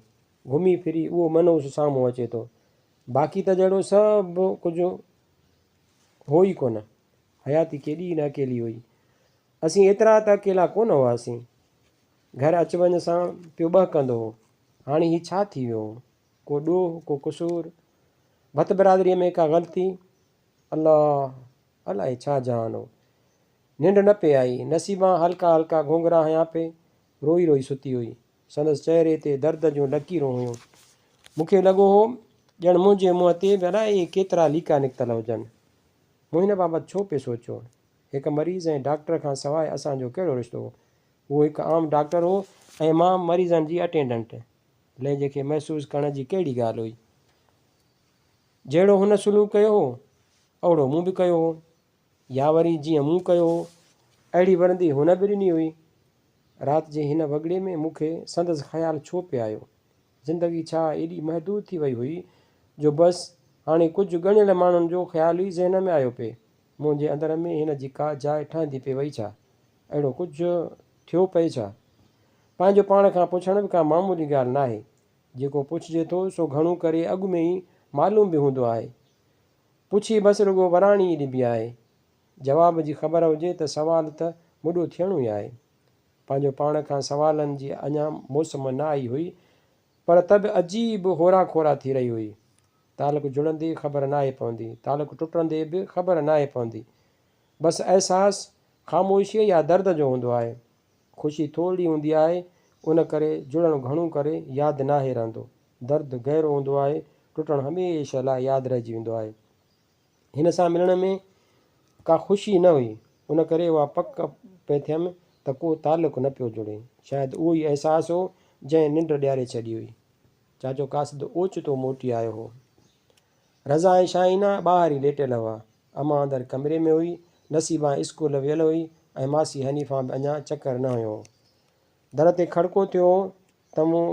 گهمي ڦري اهو منحوس سامهون اچي ٿو. باقي ته جهڙو سڀ ڪجهه هو ئي ڪونه. حياتي ڪيڏي نه اڪيلي هئي. اسين ايترا ته اڪيلا ڪونه هئاسين. گهر اچ وڃ سان پيو ٻهڪندو هو. هاڻي هي ڇا ٿي ويو هو؟ ڪو ڏوهه، ڪو قصور؟ ڀت برادريء ۾ ڪا غلطي؟ الله! الائي ڇا جهان هو. ننڊ نه پئي آئي. نصيبان هلڪا هلڪا گهونگهرا هنيا پئي. روئي روئي ستي هئي. سندس چهري تي درد جون لڪيرون هيون. مون کي لڳو هو ڄڻ منهنجي منهن تي به الائي ڪيترا ليڪا نڪتل هجن. مون هن بابت ڇو پئي سوچيو؟ هڪ مريض ۽ ڊاڪٽر کان سواء اسان جو ڪهڙو رشتو هو؟ هو هڪ عام ڊاڪٽر هو ۽ مان مريضن جي اٽينڊنٽ. لهجي کي محسوس ڪرڻ جي ڪهڙي ڳالهه هئي؟ جهڙو هن سلوڪ ڪيو هو، اوهڙو مون به ڪيو هو. يا وري جيئن مون ڪيو هو، اهڙي ورندي هن به ڏني هئي. رات جي هن وڳڙي ۾ مون کي سندس خيال ڇو پئي آيو؟ زندگي ڇا ايڏي محدود ٿي وئي هئي جو بس هاڻي ڪجهه ڳڻيل ماڻهن جو خيال ئي ذهن ۾ آيو پئي. منهنجي اندر ۾ هن جي ڪا جاء ٺهندي پئي وئي ڇا؟ اهڙو ڪجهه ٿيو پئي ڇا؟ پنهنجو پاڻ کان پڇڻ به ڪا معمولي ڳالهه ناهي. جيڪو پڇجي ٿو سو گهڻو ڪري اڳ ۾ ئي معلوم به هوندو آهي. پڇي بس رڳو وراڻي ئي ڏبي آهي. جواب جي خبر هجي ته سوال ته مڏو ٿيڻو ئي آهي. پنهنجو پاڻ کان سوالن جي اڃا موسم نه آئي هئي پر ته به عجيب هورا کورا ٿي رهي هئي. تعلق جڙندي خبر ناهي پوندي، تعلق ٽٽندي به خبر ناهي پوندي. بس احساس خاموشيء يا درد جو هوندو آهي. خوشي ٿورڙي هوندي آهي، ان ڪري جڙڻ گهڻو ڪري ياد ناهي رهندو. درد گهرو هوندو آهي، ٽٽڻ هميشه لاء ياد رهجي ويندو آهي. هن سان ملڻ ۾ ڪا خوشي نه هئي، ان ڪري اها پڪ پئي ٿيم ته ڪو تعلق نه پيو جڙي. شايد اهو ئي احساس هو، جنهن ننڊ ڏياري ڇڏي هئي. چاچو قاصد اوچتو موٽي آيو هو. رضا ۽ شاهينه ٻاهر ئي ليٽيل هئا. امان اندر ڪمري ۾ هئي، نصيبان اسڪول ويل هئي ۽ ماسي حنيفان به اڃا چڪر نه هنيو هو. در تي کڙڪو ٿيو هو ته مون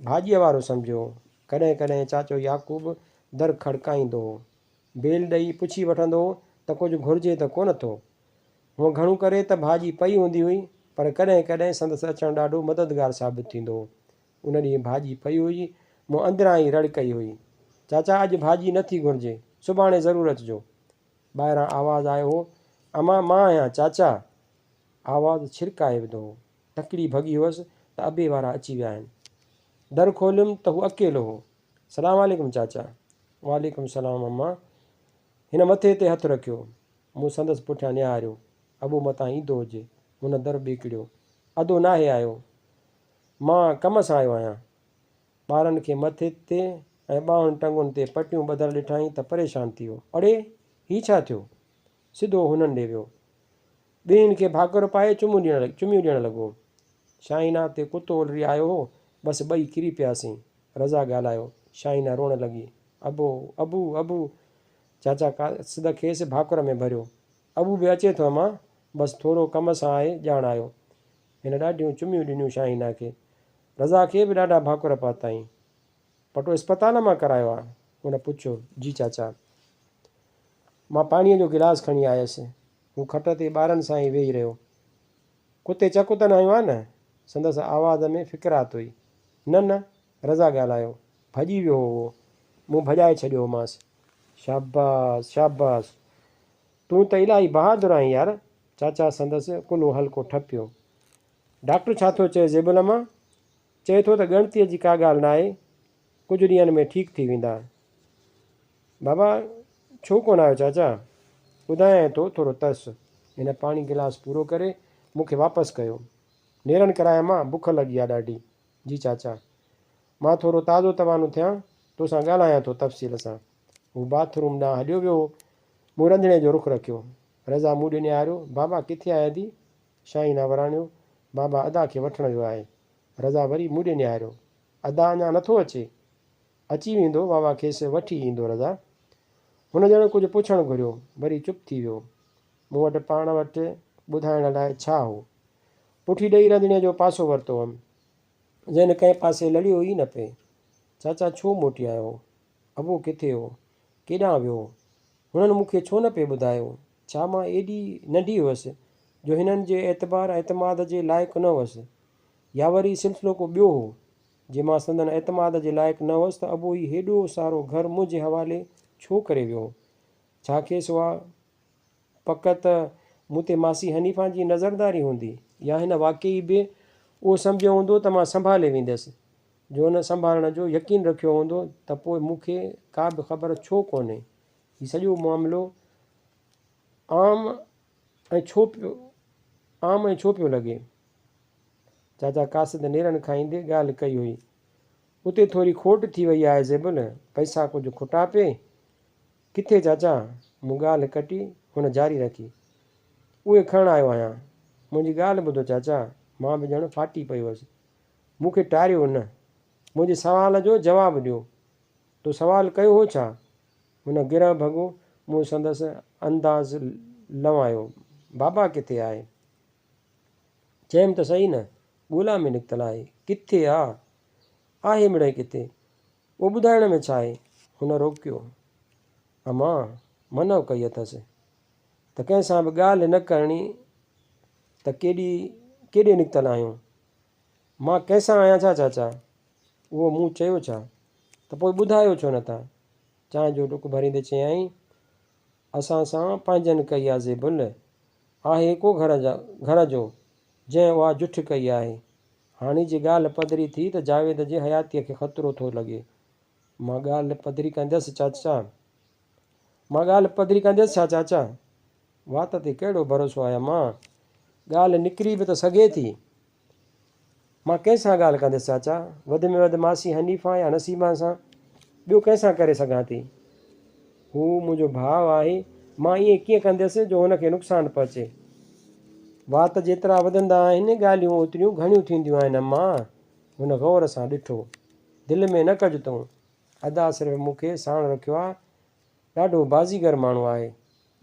ڀاڄيء وارو سمجهيو هو. ڪڏهن ڪڏهن چاچو يعقوب در کڙڪائيندو هو. بيل ڏئي پڇي وٺندو هو ته ڪجهه گهرجي ته ڪونه ٿو. هونء گهڻو ڪري ته ڀاڄي پئي هوندي هئي، پر ڪڏهن ڪڏهن سندس اچڻ ڏاڍو مددگار ثابت ٿيندو هو. ان ڏينهن ڀاڄي پئي هئي، مون اندران ئي رڙ ڪئي هئي. چاچا اڄ ڀاڄي نه ٿي گهرجي، سڀاڻي ضرور اچجو. ٻاهران آواز آيو هو، امان مان آهيان چاچا! آواز ڇرڪائي وڌو هو. تڪڙي ڀڳي هئس ته ابي وارا اچي ويا آهن. در کوليم ته هو اڪيلو هو. سلام عليڪم چاچا. وعليڪم سلام امان. هن مٿي تي هٿ رکيو. مون سندس پٺيان نهاريو. ابو متان ايندو هجي. هن در ٻيڪڙيو. ادو ناهي آيو. مان ڪم سان آيو آهيان. ٻارن کي مٿي تي ۽ ٻانهن ٽنگن تي پٽيون ٻڌل ڏٺائين ته پريشان ٿي ويو. اڙي! هي ڇا ٿيو؟ سڌو هنن ڏي ويو. ٻنهين کي ڀاڪر پائي چميون ڏيڻ لڳو. شاهينه تي ڪتو الري آيو هو. بس ٻئي ڪري پياسين. رضا ڳالهايو. شاهينه روئڻ لڳي. ابو! ابو! ابو! چاچا قاصد کيس ڀاڪر ۾ ڀريو. ابو به اچي ٿو امان. بس ٿورو ڪم سان آهي ڄاڻ آيو. هن ڏاڍيون چميون ڏنيون شاهينه کي. رضا کي به ڏاڍا ڀاڪر پاتائين. پٽو اسپتال مان ڪرايو آ؟ هن پڇيو. جي چاچا. مان پاڻيء جو گلاس کڻي آيس. هو کٽ تي ٻارن سان ئي ويهي رهيو. ڪتي چڪ ته نه هنيو آ نه؟ سندس آواز ۾ فڪرات هئي. نه نه. رضا ڳالهايو. ڀڄي ويو هو اهو. مون ڀڄائي ڇڏيو هومانس. شاباس! شاباس! تون ته الاهي بهادر آهين يار. چاچا سندس ڪلهو هلڪو ٺپيو. ڊاڪٽر ڇا ٿو چئي زيبل امان؟ چئي ٿو ته ڳڻتيء جي ڪا ڳالهه ناهي، ڪجهه ڏينهن ۾ ٺيڪ ٿي ويندا. بابا ڇو ڪونه آيو چاچا؟ ٻڌايانء ٿو، ٿورو ترس. هن پاڻي گلاس پورو ڪري مون کي واپس ڪيو. نيرن ڪرايان مان، بک لڳي آ ڏاڍي. جي چاچا. مان ٿورو تازو توانو ٿيان، توسان ڳالهايان ٿو تفصيل سان. هو باٿ روم ڏانهن هليو ويو هو. مون رنڌڻي جو رخ رکيو. رضا مون ڏي نهاريو، بابا ڪٿي آهي ادي؟ شاهينه وراڻيو، بابا ادا کي وٺڻ ويو آهي. رضا وري مون ڏي نهاريو، ادا اڃا نٿو اچي؟ اچي ويندو، بابا کيس وٺي ايندو رضا. هن ڄڻ ڪجهه پڇڻ گهريو، وري چپ ٿي ويو. مون وٽ پاڻ وٽ ٻڌائڻ لاء ڇا هو؟ پٺي ڏئي رنڌڻي جو پاسو ورتو هئم. ذهن ڪنهن پاسي لڙيو ئي نه پئي. چاچا ڇو موٽي آيو هو؟ ابو ڪٿي هو؟ ڪيڏانهن ويو هو؟ هنن مون کي ڇو نه پئي ٻڌايو؟ ڇا مان ايڏي ننڍي هئس جو هنن جي اعتبار ۽ اعتماد جي لائق نه هئس؟ يا وري سلسلو ڪو ٻيو هو؟ جي مان سندن اعتماد جي لائق نه هئس ته ابو هي هيڏو سارو گهر منهنجي حوالي ڇو ڪري ويو هو؟ ڇا کيس اها پڪ ته مون تي ماسي حنيفان جي نظرداري هوندي يا هن واقعي به اهو سمجهيو هوندو ته مان سنڀالي ويندس؟ جو هن سنڀالڻ جو يقين رکيو هوندو ته پوء مون کي ڪا به خبر ڇو ڪونهي؟ هي سڄو معاملو عام ۽ ڇو پيو عام ۽ ڇو پيو لڳي؟ چاچا قاصد نيرن کائيندي ڳالهه ڪئي هئي. اتي ٿوري کوٽ ٿي وئي آهي زيبل، پئسا ڪجهه کٽا پئي. ڪٿي چاچا؟ مون ڳالهه ڪٽي، هن جاري رکي. اهي کڻڻ آيو آهيان. منهنجي ڳالهه ٻڌو چاچا، مان به ڄڻ ڦاٽي پئي هئس. مون کي ٽاريو نه. منهنجي سوال جو جواب ڏيو. تو سوال ڪيو هو ڇا؟ هن گرهه ڀڳو، مون سندس انداز لنوايو. بابا ڪٿي آهي؟ چيم ته سهي نه، ڳولا ۾ نڪتل آهي. ڪٿي آ؟ آهي مڙئي ڪٿي؟ اهو ٻڌائڻ ۾ ڇا آهي؟ هن روڪيو. امان، منع ڪئي اٿس ته ڪنهن سان به ڳالهه نه ڪرڻي ته ڪيڏي ڪيڏي نڪتل آهيون. مان ڪنهن سان آهيان ڇا چاچا؟ اهو مون چيو ڇا؟ ته پوء ٻڌايو ڇو نٿا؟ چانهه جو ڍڪ ڀريندي چيائين، اسان سان پنهنجن ڪئي آ زيبل. آهي ڪو گهر گهر جو، جنهن اها جٺ ڪئي آهي. هاڻي جي ڳالهه پڌري ٿي ته جاويد جي حياتيء کي خطرو ٿو لڳي. مان ڳالهه پڌري ڪنديس چاچا. مان ڳالهه پڌري ڪنديس ڇا چاچا؟ وات تي ڪهڙو ڀروسو آهي امان؟ ڳالهه نڪري به ته سگهي ٿي. مان ڪنهن سان ڳالهه ڪنديس چاچا؟ وڌ ۾ وڌ ماسي حنيفان يا نصيبان سان، ٻيو ڪنهن سان ڪري سگهان ٿي؟ هو منهنجو ڀاء آهي، مان ائين ڪيئن ڪنديس جو هن کي نقصان پهچي؟ وات جيترا وڌندا آهن، ڳالهيون اوتريون گهڻيون ٿينديون آهن امان! هن غور سان ڏٺو. دل ۾ نه ڪج تون. ادا صرف مون کي ساڻ رکيو آ. ڏاڍو بازيگر ماڻهو آهي.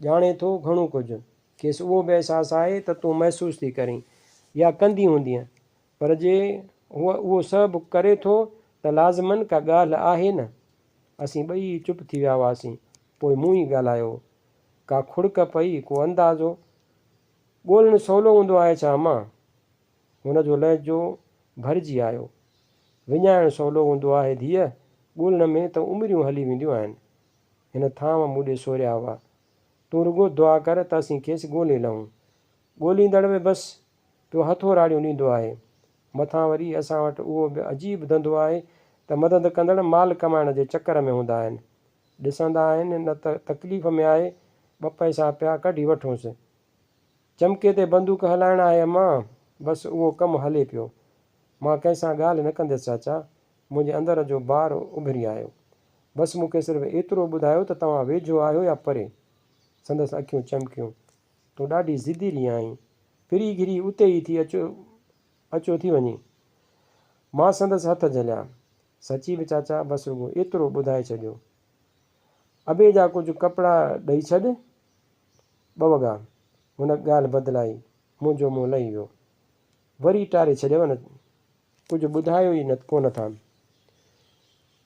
ڄاڻي ٿو گهڻو ڪجهه. کيس اهو به احساس آهي ته تون محسوس ٿي ڪرين يا ڪندي هوندينء. پر جي هو اهو سڀ ڪري ٿو ته لازماً ڪا ڳالهه آهي نه. اسين ٻئي چپ ٿي ويا هئاسين. پوء مون ئي ڳالهايو. ڪا کڙڪ پئي، ڪو اندازو. ڳولڻ سولو هوندو آهي ڇا امان؟ هن جو لهجو ڀرجي آيو. وڃائڻ سولو هوندو آهي ڌيء، ڳولڻ ۾ ته عمريون هلي وينديون آهن. هن ٿانو مون ڏي سوريا هئا. تون رڳو دعا ڪر ته اسين کيس ڳولي لهون. ڳوليندڙ به بس پيو هٿوراڙيون ڏيندو آهي. مٿان وري اسان وٽ اهو به عجيب ڌنڌو آهي ته مدد ڪندڙ مال ڪمائڻ جي چڪر ۾ هوندا آهن. ڏسندا آهن نه ته تڪليف ۾ آهي، ٻه پئسا پيا ڪڍي وٺونس. چمڪي تي بندوق هلائڻ آهي امان، بس اهو ڪم هلي پيو. مان ڪنهن سان ڳالهه نه ڪنديس چاچا. منهنجي اندر جو بار اڀري آيو. بس مون کي صرف ايترو ٻڌايو ته توهان ويجهو آهيو يا پري؟ سندس اکيون چمڪيون. تون ڏاڍي ضديلي آهين. ڦري گهري اتي ئي ٿي اچو اچو ٿي وڃين. مان سندس هٿ جهليا. سچي به چاچا بس رڳو ايترو ٻڌائي ڇڏيو. ابي جا ڪجهه ڪپڙا ڏئي ڇڏ. ٻه وڳا. هن ڳالهه بدلائي. منهنجو منهن لهي ويو. وري ٽاري ڇڏيو نه. ڪجهه ٻڌايو ئي ڪونه ٿا.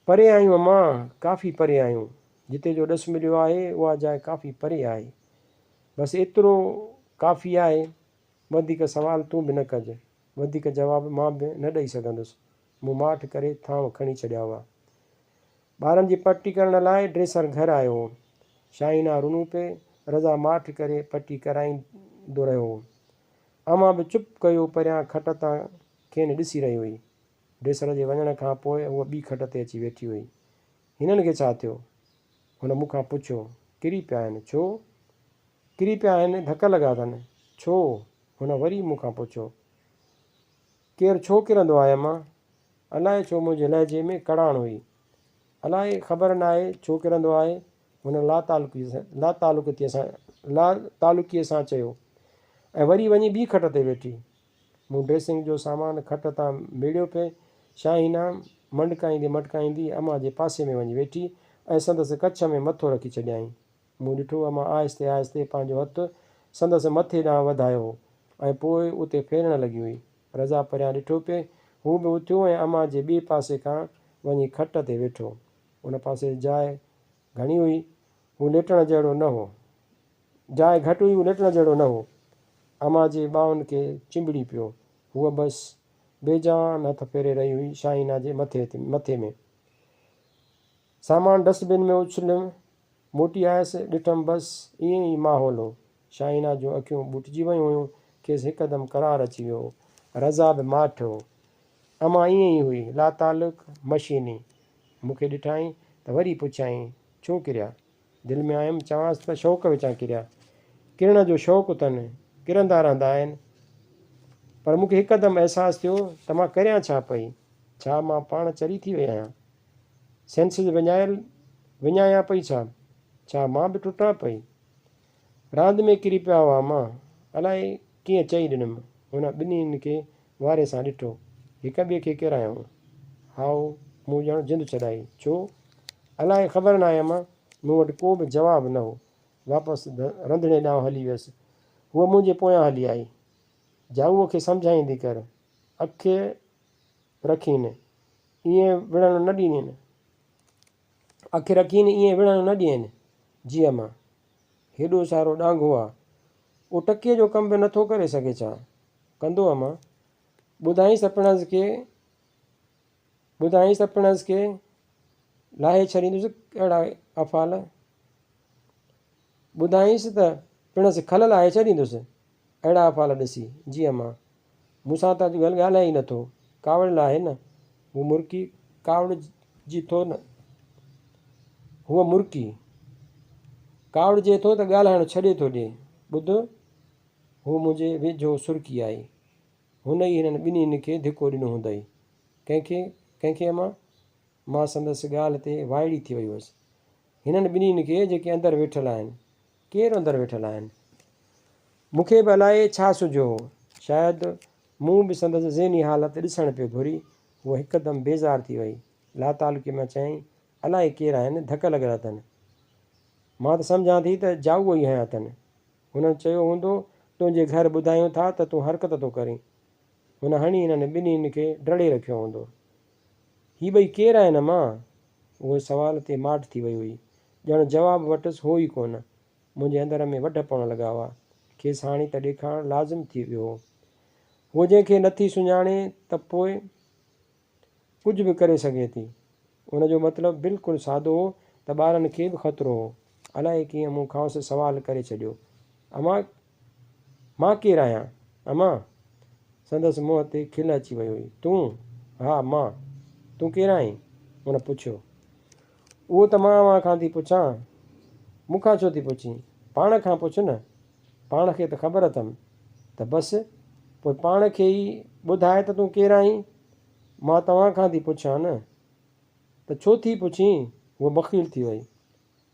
پري آهيون امان، ڪافي پري آهيون. جتي جو ڏس مليو آهي، اها جاء ڪافي پري آهي. بس ايترو ڪافي آهي. وڌيڪ سوال تون به نه ڪج. وڌيڪ جواب مان به نه ڏئي سگهندس. مون ماٺ ڪري ٿانو کڻي ڇڏيا هئا. ٻارن جي پٽي ڪرڻ لاء ڊريسر گهر آيو هو. شاهينه رنو پئي. رضا ماٺ ڪري پٽي ڪرائيندو رهيو هو. امان به چپ ڪيو پريان کٽ تان کين ڏسي رهي هئي. ڊريسر جي وڃڻ کان پوء هوء ٻي کٽ تي اچي ويٺي هئي. هنن کي ڇا ٿيو؟ هن مون کان پڇيو. ڪري پيا آهن. ڇو؟ ڪري پيا آهن، ڌڪ لڳا اٿن. ڇو؟ هن وري مون کان پڇيو. ڪير ڇو ڪرندو آهي امان؟ الائي ڇو منهنجي لهجي ۾ ڪڙاڻ هئي. الائي خبر ناهي ڇو ڪرندو آهي؟ هن لاتعلقيء سان چيو ۽ وري وڃي ٻي کٽ تي ويٺي. مون ڊريسنگ جو سامان کٽ تان ميڙيو پئي. شاهينه منڊڪائيندي مٽڪائيندي امان جي پاسي ۾ وڃي ويٺي ۽ سندس ڪڇ ۾ مٿو رکي ڇڏيائين. مون ڏٺو امان آهستي آهستي پنهنجو هٿ سندس مٿي ڏانهن وڌايو هو ۽ پوء اتي ڦيرڻ لڳي هئي. رضا پريان ڏٺو پئي. هو به اٿيو ۽ امان جي ٻئي پاسي کان وڃي کٽ تي ويٺو. ان پاسي جاء گهڻي هئي. هو ليٽڻ جهڙو نه هو. جاء گهٽ هئي، هو ليٽڻ جهڙو نه هو. امان جي ٻانهن کي چنبڙي پيو. هوء بس بي جان هٿ ڦيري رهي هئي شاهينه جي مٿي ۾. سامان ڊسٽ بن ۾ اڇليم. موٽي آيس، ڏٺم بس ائين ئي ماحول هو. شاهينه جون اکيون ٻوٽجي ويون هيون، کيس هڪدم قرار اچي ويو هو. رضا به ماٺ هو. امان ائين ئي هئي، لاتعلق، مشيني. مون کي ڏٺائين ته وري پڇيائين، ڇو ڪريا؟ دل ۾ آيم، چوانس ته شوق وچان ڪريا. ڪرڻ جو شوق اٿن، ڪرندا رهندا آهن. پر مون کي هڪدم احساس ٿيو ته مان ڪريان ڇا پئي؟ ڇا مان پاڻ چري ٿي وئي آهيان؟ سينسز وڃايل وڃايان پئي ڇا؟ ڇا مان به ٽٽان پئي؟ راند ۾ ڪري پيا هئا مان الائي ڪيئن چئي ڏنم. هن ٻنهين کي واري سان ڏٺو. هڪ ٻئي کي ڪيرايائون. هائو، مون ڄڻ جند ڇڏائي. ڇو؟ الائي خبر ناهي امان. مون وٽ ڪو به جواب نه هو. واپس رنڌڻي ڏانهن هلي ويس. هوء منهنجي پويان هلي آئي. جائوء کي سمجهائيندي ڪر. اک رکين، ائين وڙهڻ نه ڏينين. اک رکين، ائين وڙهڻ نه ڏين. جي امان! هيڏو سارو ڏانگهو آ، اهو ٽڪي جو ڪم به نٿو ڪري سگهي ڇا؟ ڪندو امان! ٻڌائينس ته پڻهنس کي، ٻڌائينس ته پڻهنس کي لاهي ڇڏيندس اهڙا افعال. ٻڌائينس ته پڻهنس کل لاهي ڇڏيندس اهڙا افعال ڏسي. جي امان! مون سان ته اڄ ڳالهه ڳالهائي ئي نٿو. ڪاوڙيل آهي نه؟ هو مرڪي، ڪاوڙجي ٿو نه؟ هوء مرڪي، ڪاوڙجي ٿو ته ڳالهائڻ ڇڏي ٿو ڏئي. ٻڌ! هوء منهنجي ويجهو سرڪي آئي. هن ئي هنن ٻنهين کي ڌڪو ڏنو هوندئي. ڪنهن کي؟ ڪنهن کي امان؟ مان سندس ڳالهه تي وائڙي ٿي وئي هيس. هنن ٻنهين کي جيڪي اندر ويٺل آهن. ڪير اندر ويٺل آهن؟ مون کي به الائي ڇا سجهيو هو. شايد مون به سندس ذهني حالت ڏسڻ پيو گهري. هوء هڪدم بيزار ٿي وئي. لاتعلقيء مان چيائين، الائي ڪير آهن، ڌڪ لڳل اٿن. مان ته سمجهان ٿي ته جائوء ئي هنيا اٿن. هنن چيو هوندو، تنهنجي گهر ٻڌايون ٿا ته تون حرڪت ٿو ڪرين. هن هڻي هنن ٻنهين کي ڊڙي رکيو هوندو. هي ٻئي ڪير آهن امان؟ هوء سوال تي ماٺ ٿي وئي هئي. ڄڻ جواب وٽس هو ئي ڪونه. منهنجي اندر ۾ وڍ پوڻ لڳا هئا. کيس هاڻي ته ڏيکارڻ لازم ٿي ويو هو. هوء جنهن کي نٿي سڃاڻي ته پوء ڪجهه به ڪري سگهي ٿي. ان جو مطلب بلڪل سادو هو ته ٻارن کي به خطرو هو. الائي ڪيئن مون کانئس سوال ڪري ڇڏيو. امان! مان ڪير آهيان؟ امان! سندس منهن تي کل اچي وئي هئي. تون؟ ها، مان. تون ڪير آهين؟ هن پڇيو. اهو ته مان اوهان کان ٿي پڇان. مون کان ڇو ٿي پڇين؟ پاڻ کان پڇ نه. پاڻ کي ته خبر اٿم. ته بس، پوء پاڻ کي ئي ٻڌاء ته تون ڪير آهين؟ مان توهان کان ٿي پڇان نه. ته ڇو ٿي پڇين؟ هوء بخيل ٿي وئي.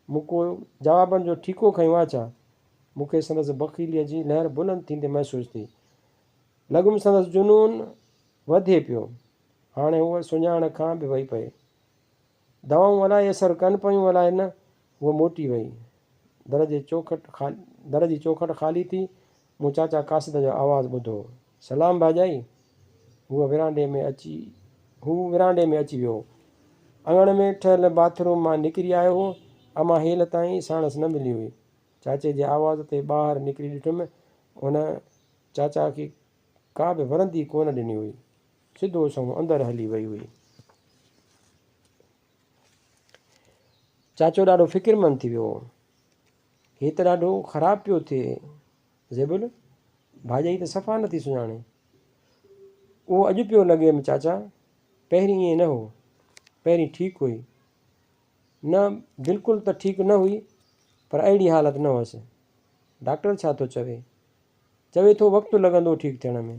مون ڪو جوابن جو ٺيڪو کنيو آ ڇا؟ مون کي سندس بخيليء جي لهر بلند ٿيندي محسوس ٿي. لڳم سندس جنون وڌي پيو. هاڻي هوء سڃاڻ کان به وئي پئي. دوائون الائي اثر ڪن پيون الائي نه، هوء موٽي وئي. در جي چوکٽ در جي چوکٽ خالي ٿي، مون چاچا قاصد جو آواز ٻڌو. سلام ڀاڄائي! هوء ورانڊي ۾ اچي هو ورانڊي ۾ اچي ويو. اڱڻ ۾ ٺهيل باٿ روم مان نڪري آيو هو. امان هيل تائين ساڻس نه ملي هئي. چاچي جي آواز تي ٻاهر نڪري ڏٺم، هن چاچا کي ڪا به ورندي ڪونه ڏني هئي. سڌو سنئون اندر هلي وئي هئي. چاچو ڏاڍو فڪرمند ٿي ويو هو. هي ته ڏاڍو خراب پيو ٿئي زيبل، ڀاڄائي ته صفا نٿي سڃاڻي. اهو اڄ پيو لڳيم چاچا، پهرين ائين نه هو. پهرين ٺيڪ هئي. نه بلڪل ته ٺيڪ نه هئي پر اهڙي حالت نه هئس. ڊاڪٽر ڇا ٿو چوي؟ چوي ٿو وقت لڳندو ٺيڪ ٿيڻ ۾.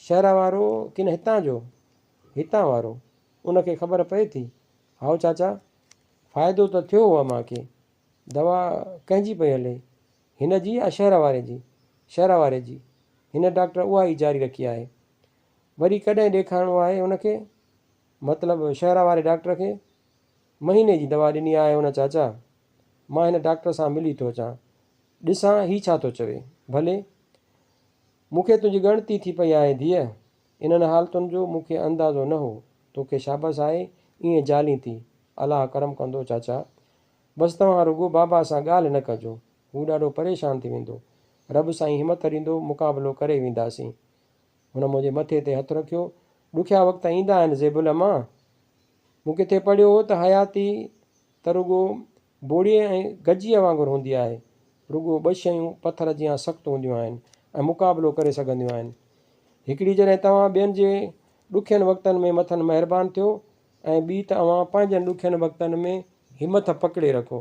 شهر وارو ڪين هتان جو؟ هتان وارو. ان کي خبر پئي ٿي. هائو چاچا، فائدو ته ٿيو هو امان کي. دوا ڪنهن جي پئي هلي؟ هن جي يا شهر واري جي؟ شهر واري جي. هن ڊاڪٽر اها ئي جاري رکي آهي. وري ڪڏهن ڏيکارڻو آهي هن کي؟ مطلب شهر واري ڊاڪٽر کي؟ مهيني جي دوا ڏني آهي هن چاچا. مان هن ڊاڪٽر سان ملي ٿو اچان. ڏسان هي ڇا ٿو چوي. ڀلي. مون کي تنهنجي ڳڻتي ٿي پئي آهي ڌيء. انهن حالتن جو مون کي اندازو نه هو. توکي شابس آهي ائين جالين ٿي. الله ڪرم ڪندو چاچا. بس توهان رڳو بابا سان ڳالهه نه ڪجو. هو ڏاڍو پريشان ٿي ويندو. رب سائين همت ڏيندو مقابلو ڪري وينداسين. هن منهنجي مٿي تي هٿ رکيو. ڏکيا وقت ايندا آهن زيبل امان. مون ڪٿي پڙهيو هو ته حياتي ته رڳو بوڙيي ۽ گجيء وانگر هوندي آهي. رڳو ٻه شيون پٿر جيان سخت هونديون آهن ۽ مقابلو ڪري سگهنديون آهن. هڪڙي جڏهن توهان ٻين جي ڏکين وقتن ۾ مٿن مهربان ٿيو ۽ ٻي ته اوهان پنهنجن ڏکين وقتن ۾ همٿ پڪڙي رکو.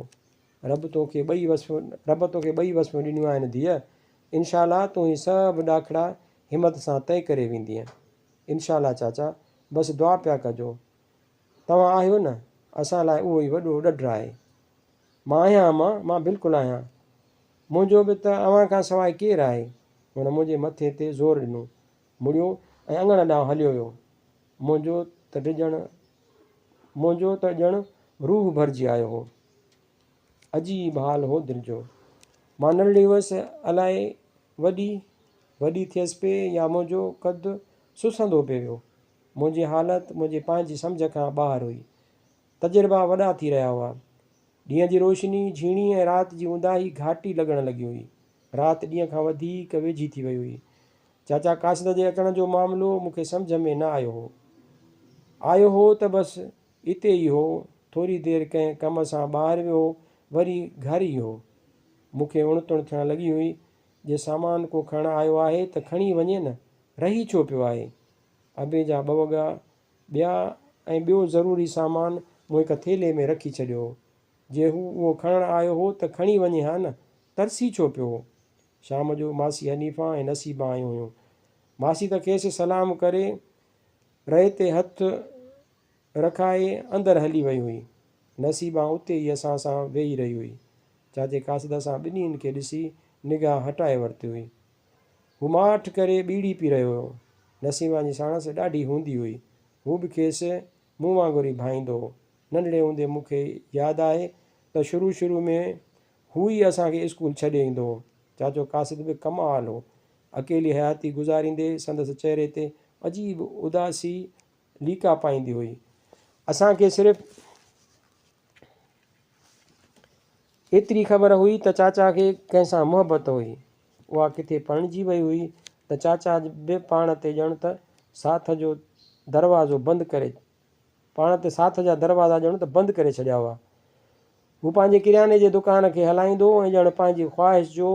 رب توکي ٻئي وصفون رب توکي ٻئي وصفون ڏنيون آهن ڌيء. انشاء الله تون هي سڀ ڏاکڙا همت سان طئي ڪري ويندينء. انشاء الله چاچا. بس دعا پيا ڪجو. توهان آهيو نه، اسان لاء اهو ئي وڏو ڏڍ آهي. مان آهيان امان، مان بلڪل آهيان. منهنجو به ته اوهان کان سواء ڪير آهي؟ هن منهنجي مٿي تي زور ڏنو. مڙيو ۽ اڱڻ ڏانهن هليو ويو. منهنجو ته ڊڄڻ منهنجو ته ڄڻ روح ڀرجي آيو هو. عجيب حال هو دل جو. مان ننڍڙي هئس، الائي وڏي وڏي ٿيس پئي يا منهنجو قد سسندو پئي ويو. منهنجي حالت منهنجي پنهنجي سمجهه کان ٻاهر هئي. تجربا وڏا ٿي رهيا هئا. ڏينهن جي روشني جهيڻي ۽ رات جي اونداهي گهاٽي لڳڻ لڳي هئي. رات ڏينهن کان وڌيڪ ويجهي ٿي وئي هئي. چاچا قاصد جي اچڻ جو معاملو مون کي سمجهه ۾ نه آيو هو. آيو هو ته بس اتي ئي هو، ٿوري دير ڪنهن ڪم سان ٻاهر ويو هو، وري گهر ئي هو. مون کي اڻ تڻ ٿيڻ لڳي هئي. جي سامان ڪو کڻڻ آيو آهي ته کڻي وڃي نه، رهي ڇو پيو آهي؟ ابي جا ٻه وڳا، ٻيا ۽ ٻيو ضروري سامان مون هڪ ٿيلهي ۾ رکي ڇڏيو هو. جي هو اهو کڻڻ آيو هو ته کڻي وڃي ها نه، ترسي ڇو پيو هو؟ شام جو ماسي حنيفه ۽ نصيبه آيون هيون. ماسي ته کيس سلام ڪري رئي تي هٿ رکائي اندر هلي وئي هئي. نصيبه اتي ئي اسان سان ويهي رهي هئي. چاچي قاصد اسان ٻنهين کي ڏسي نگاهه هٽائي ورتي هئي. هو ماٺ ڪري ٻيڙي پي رهيو هو. نسيما جي ساڻس ڏاڍي هوندي هئي. هو به کيس مون وانگر ئي ڀائيندو هو. ننڍڙي هوندي مون کي ياد آهي ته شروع شروع ۾ هو ئي اسان کي اسڪول ڇڏي ايندو هو. چاچو قاصد به ڪمال هو. اڪيلي حياتي گذاريندي سندس چهري تي عجيب اداسي ليڪا پائيندي هئي. اسان کي صرف ايتري خبر هئي ته چاچا کي ڪنهن سان محبت هئي. اها ڪٿي پرڻجي وئي هئي ته چاچا به پاڻ تي ڄڻ ته ساٿ جو دروازو بند ڪري پاڻ تي ساٿ جا دروازا ڄڻ ته بند ڪري ڇڏيا هئا. هو پنهنجي ڪرياني جي دڪان کي هلائيندو هو ۽ ڄڻ پنهنجي خواهش جو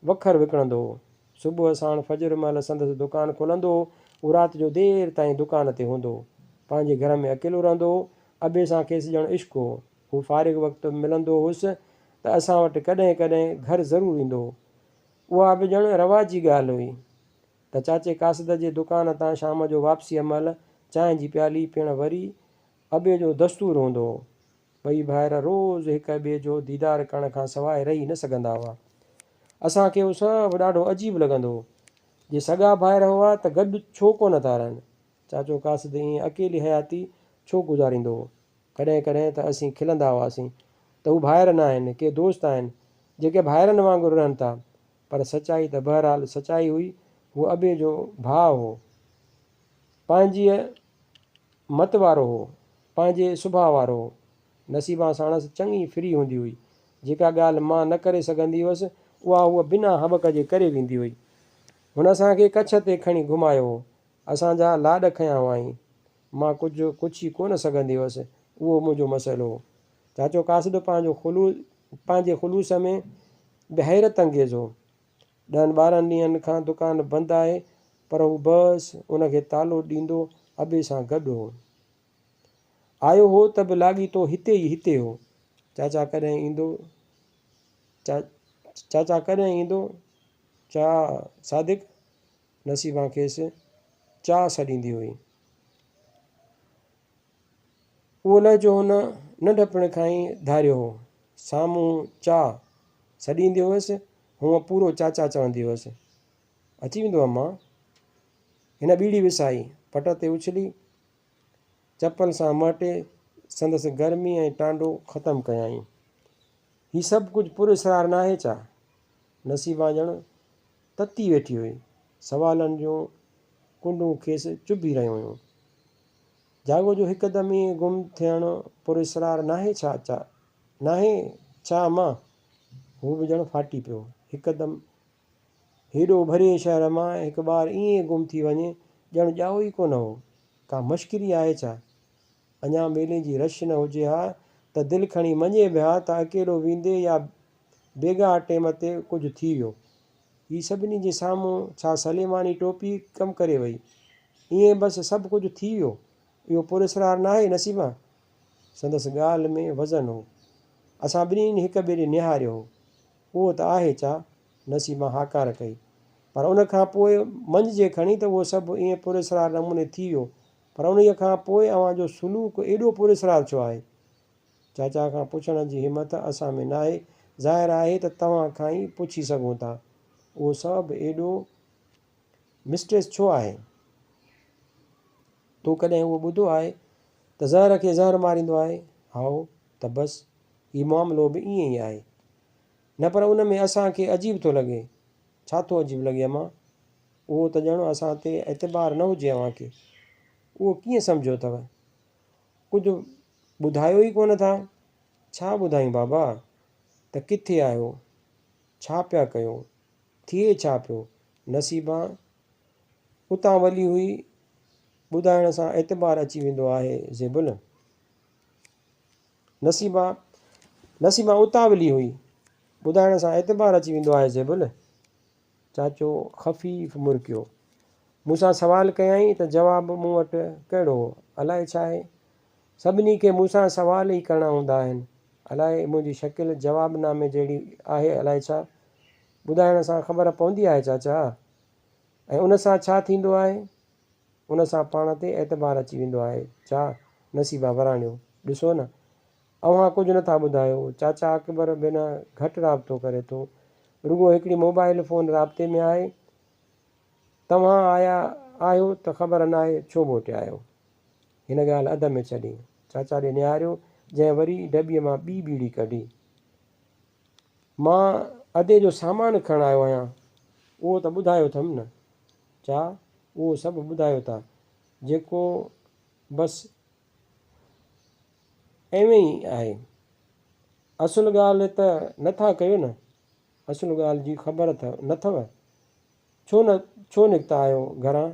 وکر وڪڻندو هو. صبح ساڻ فجر مهل سندس دڪان کلندو هو. هو رات جو دير تائين دڪان تي هوندو هو. پنهنجي گهر ۾ اڪيلو رهندو هو. ابي سان کيس ڄڻ عشق هو. هو فارغ وقت ملندو هوس ته اسان وٽ ڪڏهن ڪڏهن گهر ضرور ايندو هو. اها به ڄڻ رواجي ڳالهه هئي ته چاچي قاصد جي دڪان تان شام جو واپسيء مهل چانهه جي پيالي پيئڻ وري ابي جو دستور هوندو هو. ٻئي ڀائر روز هڪ ٻئي جو ديدار ڪرڻ کان سواء رهي نه سگهندا هئا. اسان کي اهو سڀ ڏاڍو عجيب لڳندو هو. جي سڳا ڀائر هئا ته گڏ ڇو ڪونه ٿا رهن؟ چاچو قاصد ائين اڪيلي حياتي ڇو گذاريندو هو؟ ڪڏهن ڪڏهن ته اسين کلندا هئاسين ته هو ڀائر نه آهن، ڪي دوست آهن، جيڪي ڀائرن وانگر رهن ٿا. پر سچائي ته بهرحال سچائي هئي، هو ابي جو ڀاء هو. پنهنجيء مت وارو هو، پنهنجي سڀاء وارو هو. نصيبان ساڻس چڱي ڦري هوندي هئي. جيڪا ڳالهه مان نه ڪري سگهندي هيس، اها هوء بنا هٻڪ جي ڪري ويندي هئي. هن اسان کي ڪڇ تي کڻي گهمايو هو. اسان جا لاڏ کنيا هئائين. مان ڪجهه ڪڇي ڪونه سگهندي هيس، اهو منهنجو مسئلو هو. چاچو قاصد پنهنجو خلوص پنهنجي خلوص ۾ به حيرت انگيز هو. ڏهن ٻارهن ڏينهن کان دڪان بند آهي، پر هو بس ان کي تالو ڏيندو ابي سان گڏ هو. آيو هو ته به لاڳيتو هتي ئي هتي هو. چاچا ڪڏهن ايندو؟ چاچا ڪڏهن ايندو؟ چا صادق؟ نصيبان کيس چا سڏيندي هئي. اهو لهجو هن ننڍپڻ کان ئي ڌاريو هو. سامهون چا سڏيندي هيس، هونء پورو چاچا چوندي هيس. اچي ويندو امان. هن ٻيڙي وسائي، پٽ تي اڇلي، چپل سان مهٽي سندس گرمي ۽ ٽانڊو ختم ڪيائين. هي سڀ ڪجهه پراسرار ناهي ڇا؟ نصيبان ڄڻ تتي ويٺي هئي. سوالن جون ڪنڊون کيس چڀي رهيون هيون. جاڳو جو هڪدم ائين گم ٿيڻ پراسرار ناهي ڇا؟ ناهي ڇا امان؟ هو به ڄڻ ڦاٽي پيو. هڪدم هيڏو ڀري شهر مان هڪ ٻار ائين گم ٿي وڃي ڄڻ ڄائو ئي ڪونه هو. ڪا مشڪري آهي ڇا؟ اڃا ميلي جي رش نه هجي ها ته دل کڻي مڃي به ها ته اڪيلو ويندي يا بيگاهه ٽيم تي ڪجهه ٿي ويو. هي سڀني جي سامهون ڇا سليماني ٽوپي ڪم ڪري وئي. ائين بس سڀ ڪجهه ٿي ويو. اهو پراسرار ناهي نصيبان؟ سندس ڳالهه ۾ وزن هو. اسان ٻنهين هڪ ٻئي ڏي نهاريو هو. اهو ته آهي ڇا؟ نصيبان هاڪار ڪئي. پر ان کان پوء مڃجي کڻي ته اهو سڀ ائين پراسرار نموني ٿي ويو، پر انهيء کان پوء اوهان جو سلوڪ ايڏو پراسرار ڇو آهي؟ چاچا کان پڇڻ جي همت اسان ۾ ناهي، ظاهر آهي ته توهان کان ئي پڇي سگهون ٿا. اهو سڀ ايڏو مسٽريس ڇو آهي؟ تو ڪڏهن اهو ٻڌو آهي ته زهر کي زهر ماريندو آهي؟ هائو ته بس هي معاملو به ائين ئي آهي. نه پر ان ۾ اسان کي عجيب ٿو لڳي. ڇا ٿو عجيب لڳي امان؟ اهو ته ڄڻ اسان تي اعتبار نه هجي اوهان کي. اهو ڪيئن سمجهيو اٿو؟ ڪجهه ٻڌايو ئي ڪونه ٿا. ڇا ٻڌايون بابا؟ ته ڪٿي آهيو؟ ڇا پيا ڪيو؟ ٿئي ڇا پيو؟ نصيبان اتان ولي هئي، ٻڌائڻ سان اعتبار اچي ويندو آهي زيبل. نصيبان، نصيبان اتاولي هئي. ٻڌائڻ سان اعتبار اچي ويندو آهي زيبل. چاچو خفيف مرڪيو. مون سان سوال ڪيائين ته جواب مون وٽ ڪهڙو هو؟ الائي ڇا آهي؟ سڀني کي مون سان سوال ئي ڪرڻا هوندا آهن. الائي منهنجي شڪل جواب نامي جهڙي آهي الائي ڇا؟ ٻڌائڻ سان خبر پوندي آهي چاچا. ۽ ان سان ڇا ٿيندو آهي؟ ان سان پاڻ تي اعتبار اچي ويندو آهي ڇا؟ نصيبه وراڻيو. ڏسو نه، اوهان ڪجهه نه ٿا ٻڌايو. چاچا اڪبر بنهه گهٽ رابطو ڪري ٿو. رڳو هڪڙي موبائل فون رابطي ۾ آهي. توهان آيا آهيو ته خبر ناهي ڇو موٽيا آهيو. هن ڳالهه اڌ ۾ ڇڏي. چاچا ڏي نهاريو، جنهن وري ڊٻيء مان ٻي ٻيڙي ڪڍي. مان ادي جو سامان کڻڻ آيو آهيان. اهو ته ٻڌايو اٿم نه. چا، اهو سڀ ٻڌايو ٿا، جيڪو بس ايوين ئي آهي. اصل ڳالهه ته نه ٿا ڪيو نه. اصل ڳالهه جي خبر نه اٿو؟ ڇو نه ڇو نڪتا آهيو گهران؟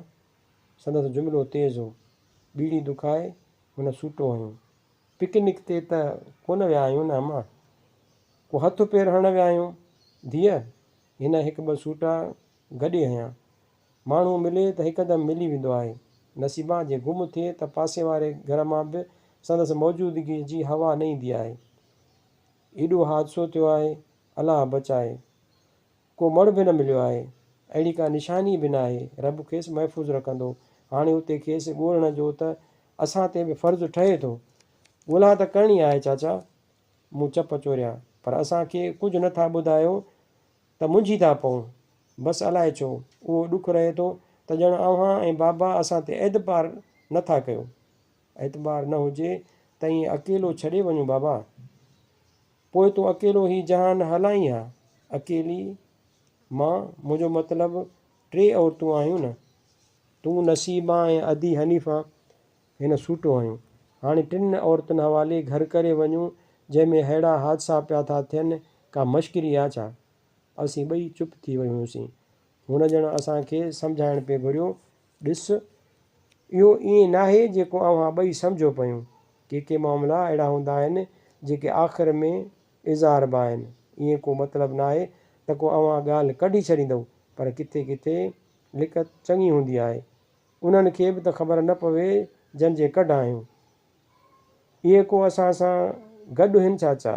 سندس جملو تيز هو. ٻيڙي دکائي هن سوٽو هنيو. پڪنڪ تي ته ڪونه ويا آهيون نه امان؟ ڪو هٿ پير هڻڻ ويا آهيون؟ ڌيء! هن هڪ ٻه سوٽا گڏي هنيا. ماڻهو ملي ته هڪدم ملي ويندو آهي. نصيبان جي گم ٿئي ته پاسي واري گهر مان به سندس موجودگيء جي هوا نه ايندي آهي. ايڏو حادثو ٿيو آهي، الله بچائي. ڪو مڙهه به نه مليو آهي. اهڙي ڪا نشاني به ناهي. رب کيس محفوظ رکندو. هاڻي اتي کيس ڳولڻ جو ته اسان تي به فرض ٺهي ٿو. ڳولها ته ڪرڻي آهي چاچا. مون چپ چوريا. پر اسان کي ڪجهه نه ٿا ٻڌايو ته منجهي ٿا پئون. بس الائي ڇو اهو ڏک رهي ٿو ته ڄڻ اوهان ۽ بابا اسان تي اعتبار نه ٿا ڪيو. اعتبار نه هجي ته ائين اڪيلو ڇڏي وڃون بابا؟ پوء تون اڪيلو هي جهان هلائين ها؟ اڪيلي؟ مان؟ منهنجو مطلب ٽي عورتون آهيون نه. تون، نصيبان ۽ ادي حنيفه. هن سوٽو هنيو. هاڻي ٽن عورتن حوالي گهر ڪري وڃون جنهن ۾ ههڙا حادثا پيا ٿا ٿين ڪا مشڪري آ ڇا؟ اسين ٻئي چپ ٿي ويونسين. هن ڄڻ اسان کي سمجهائڻ پئي گهريو، ڏس! اهو ائين ناهي جيڪو اوهان ٻئي سمجهو پيون. ڪي ڪي معاملا اهڙا هوندا آهن جيڪي آخر ۾ اظهاربا آهن. ائين ڪو مطلب ناهي ته ڪو اوهان ڳالهه ڪڍي ڇڏيندؤ پر ڪٿي ڪٿي لکت چڱي هوندي آهي. انهن کي به ته خبر نه پوي جن جي ڪڍ آهيون. اهي ڪو اسان سان گڏ هن چاچا؟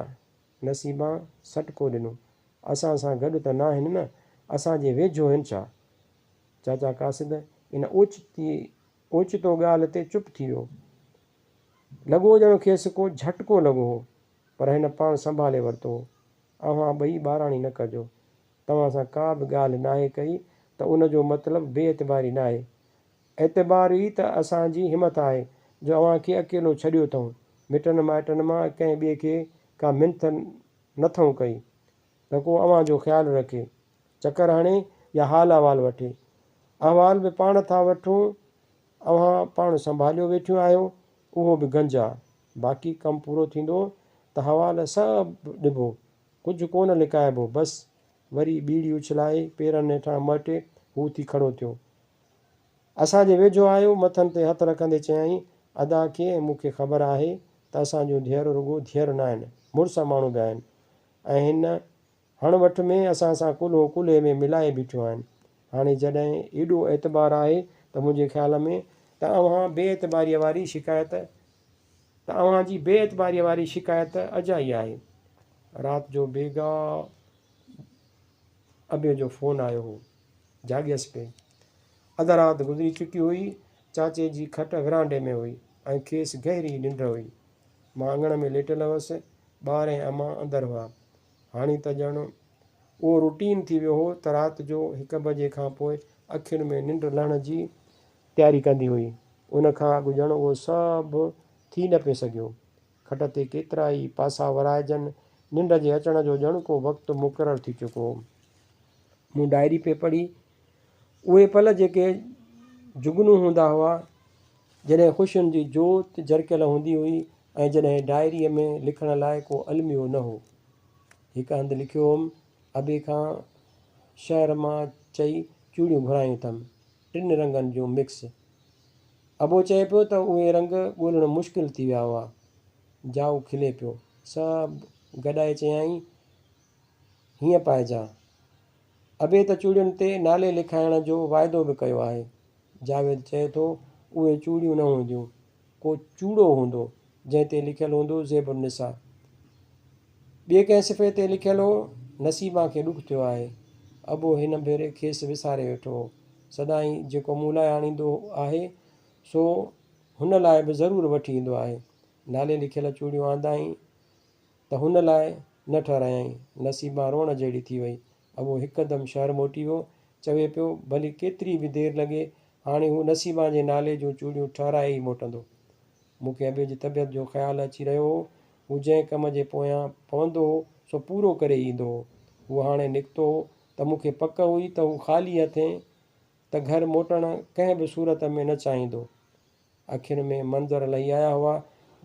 نصيبان سٽڪو ڏنو. اسان سان گڏ ته ناهن نه، اسان جي ويجهو هن ڇا؟ چاچا قاصد ان اوچتي اوچتو ڳالهه تي چپ ٿي ويو. لڳو ڄڻ کيس ڪو جهٽڪو لڳو هو، پر هن پاڻ سنڀالي ورتو هو. اوهان ٻئي ٻاراڻي نه ڪجو. توهان سان ڪا به ڳالهه ناهي ڪئي ته ان جو مطلب بي اعتباري ناهي. اعتبار ئي ته اسان جي همٿ آهي جو اوهان کي اڪيلو ڇڏيو اٿئون. مٽن مائٽن مان ڪنهن ٻئي کي ڪا منٿ نٿئون ڪئي ته ڪو اوهان جو خيال رکي، چڪر هڻي يا حال احوال وٺي. احوال به پاڻ ٿا وٺون، اوهان پاڻ سنڀاليو ويٺيون آهيو، اهو به گنج آ. باقي ڪم پورو ٿيندو ته حوال سڀ ڏبو، ڪجهه ڪونه لڪائبو. بس! وري ٻيڙي اڇلائي پيرن هيٺان مهٽي هو اٿي کڙو ٿيو. اسان جي ويجهو آيو، مٿن تي هٿ رکندي چيائين، ادا کي ۽ مون کي خبر آهي ته اسان جون ڌيئر رڳو ڌيئر ناهن، مڙس ماڻهو به آهن ۽ هن هڻ وٺ ۾ اسان سان ڪلهو ڪلهي ۾ ملائي بيٺيون آهن. هاڻي جڏهن ايڏو اعتبار آهي ته منهنجي خيال ۾ ته اوهان بي اعتباريء واري شڪايت ته اوهان جي بي اعتباريء واري شڪايت اجائي آهي. رات جو بيگاهه ابي جو فون آيو هو. جاڳيس پئي. اڌ رات گذري چڪي هئي. چاچي جي کٽ ورانڊي ۾ هئي ۽ کيس گهري ننڊ هئي. مان اڱڻ ۾ ليٽيل هوس. ٻار ۽ امان اندر هئا. هاڻي ته ڄڻ اهو روٽين ٿي ويو هو ته رات جو هڪ بجي کان پوء اکين ۾ ننڊ لهڻ جي تياري ڪندي هئي. ان کان اڳ ڄڻ اهو سڀ ٿي نه پئي سگهيو. کٽ تي ڪيترائي پاسا ورائجن، ننڊ جي اچڻ جو ڄڻ ڪو وقت مقرر ٿي چڪو هو. مون ڊائري پئي پڙهي. اهي پل جيڪي جگنو هوندا هئا، جڏهن خوشين جي جوت جرڪيل هوندي هئي ۽ جڏهن ڊائريء ۾ لکڻ لاء ڪو الميو نه هو. هڪ هنڌ لکيو هوم، ابي کان شهر مان چئي چوڙيون گهرايون اٿم، ٽن رنگن جون مڪس. ابو چئي پيو ته اهي رنگ ڳولڻ مشڪل ٿي ويا هئا. جائو کلي پيو. سڀ گڏائي چيائين، هيئن پائجان. ابي ته چوڙين تي نالي لکائڻ جو واعدو به ڪيو آهي. جاويد چئي ٿو، اهي چوڙيون نه هونديون، ڪو چوڙو هوندو، جنهن تي لکيل هوندو زيب النساء. ٻئي ڪنهن صفحي تي لکيل هو، نصيبان کي ڏک ٿيو آهي. ابو هن ڀيري کيس وساري ويٺو هو. سدائين جيڪو مون لاء آڻيندو آهي، سو هن لاء به ضرور وٺي ايندو آهي. نالي لکيل چوڙيون آندائين ته هن لاء نه ٺهرايائين. نصيبان روئڻ جهڙي ٿي وئي. ابو هڪدم شهر موٽي ويو. چوي پيو، ڀلي ڪيتري به دير لڳي، هاڻي هو نصيبان جي نالي جون چوڙيون ٺهرائي ئي موٽندو. مون کي ابي جي طبيعت جو خيال اچي رهيو هو. هو جنهن ڪم جي پويان پوندو هو، سو پورو ڪري ئي ايندو هو. هو هاڻي نڪتو هو ته مون کي پڪ هئي ته هو خالي هٿين ته گهر موٽڻ ڪنهن به صورت ۾ نه چاهيندو. اکين ۾ منظر لهي آيا هئا،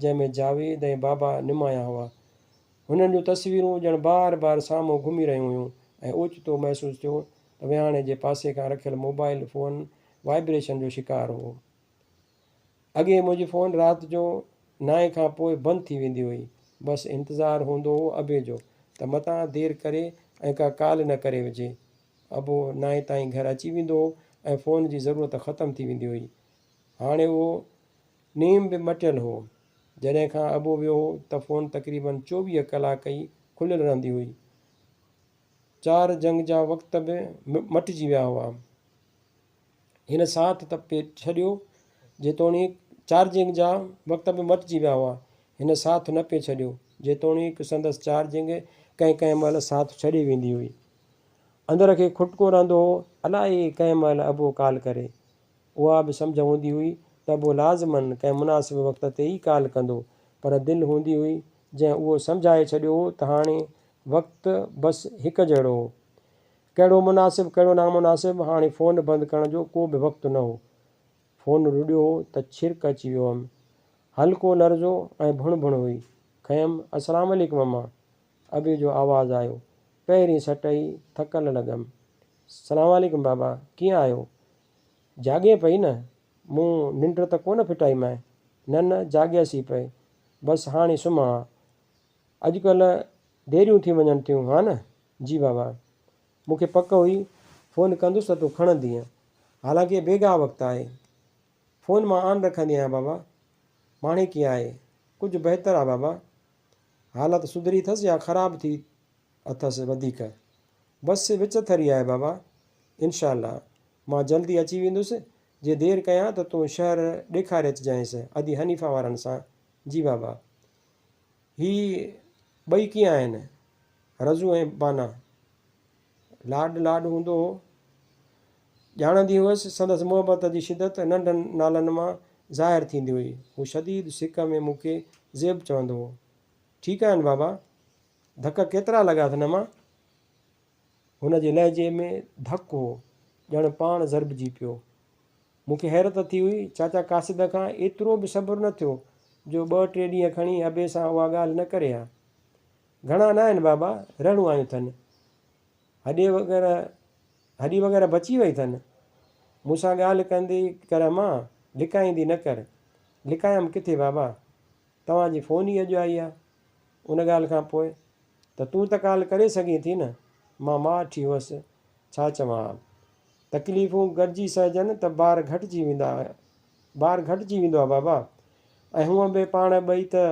جنهن ۾ جاويد ۽ بابا نمايان هئا. هنن جون تصويرون ڄڻ بار بار سامهون گهمي رهيون هيون ۽ اوچتو محسوس ٿيو ته ويهاڻي جي پاسي کان رکيل موبائل فون وائبريشن جو شڪار هو. اڳي منهنجي فون رات جو نائين کان پوء بند ٿي ويندي هئي. بس انتظار هوندو هو ابي جو ته متان دير ڪري ۽ ڪا ڪال نه ڪري وجهي. ابو نائين تائين گهر اچي ويندو هو ۽ فون جي ضرورت ختم ٿي ويندي هئي. هاڻي اهو نيم به مٽيل هو. جڏهن کان ابو ويو هو ته فون تقريبن 24 ڪلاڪ ئي کليل رهندي هئي. چار جنگ جا وقت به مٽجي ويا هئا. هن ساٿ ته پئي ڇڏيو، جيتوڻيڪ چارجنگ جا وقت به مٽجي ويا هئا. هن ساٿ نه پئي ڇڏيو، جيتوڻيڪ سندس چارجنگ ڪنهن ڪنهن مهل ساٿ ڇڏي ويندي هئي. اندر کي کٽڪو رهندو هو، الائي ڪنهن مهل ابو ڪال ڪري. اها به سمجهه هوندي هئي ته ابو لازماً ڪنهن مناسب وقت تي ئي ڪال ڪندو، پر دل هوندي هئي جنهن اهو سمجهائي ڇڏيو هو ته هاڻي وقت بس هڪ جهڙو هو. ڪهڙو مناسب ڪهڙو نامناسب، هاڻي فون بند ڪرڻ جو ڪو به وقت نه هو. فون رڏيو هو ته ڇرڪ اچي ويو هئم. هلڪو لرزو ۽ ڀڻ ڀڻ هئي. کنيم، السلام عليڪم امان. ابي جو آواز آيو. پهرين سٽ ئي ٿڪل لڳم. سلام عليڪم بابا، ڪيئن آهيو؟ جاڳين پئي نه؟ مون ننڊ ته ڪونه ڦٽائي مانء؟ نه نه، جاڳيس ئي پئي. بس هاڻي سمهان ها. اڄڪلهه ديريون ٿي وڃن ٿيون، ها نه؟ جي بابا. مون کي پڪ هئي، فون ڪندس ته تون کڻندينء. حالانڪه بيگاهه وقت آهي. فون مان آن رکندي آهيان بابا. ماڻهي ڪيئن آهي؟ ڪجهه بهتر آ بابا. حالت سڌري اٿس يا خراب ٿي اٿس وڌيڪ؟ بس وچٿري آهي بابا. انشاء الله مان جلدي اچي ويندس. جي دير ڪيان ته تون شهر ڏيکاري اچجانئس ادي حنيفه وارن سان. جي بابا. هي ٻئي ڪيئن آهن؟ رضو ۽ بانا. لاڏ لاڏ هوندو هو. ڄاڻندي هئس، سندس محبت جي شدت ننڍن نالن مان ظاهر ٿيندي هئي. هو شديد سڪ ۾ مون کي زيب چوندو هو. ٺيڪ آهن بابا. ڌڪ ڪيترا لڳا اٿن امان؟ هن جي لهجي ۾ ڌڪ هو، ڄڻ پاڻ ضربجي پيو. مون کي حيرت ٿي هئي، چاچا قاصد کان ايترو به صبر نه ٿيو جو ٻه ٽي ڏينهن کڻي ابي سان اها ڳالهه نه ڪري ها. گهڻا ناهن بابا، رڙهون آيون ٿن. هڏي وغيره هڏي وغيره بچي وئي ٿن. مون سان ڳالهه ڪندي ڪر امان، لڪائيندي نه ڪر. لڪايم ڪٿي بابا؟ توهان جي فون ئي اڄ آئي آ. ان ڳالهه کان پوء ته تون ته ڪال ڪري سگهين ٿي نه؟ مان ماٺ ئي هئس، ڇا چوان ها. تڪليفون گڏجي سهجن ته بار گهٽجي ويندا بار گهٽجي ويندو آ بابا. ۽ هونء به پاڻ ٻئي ته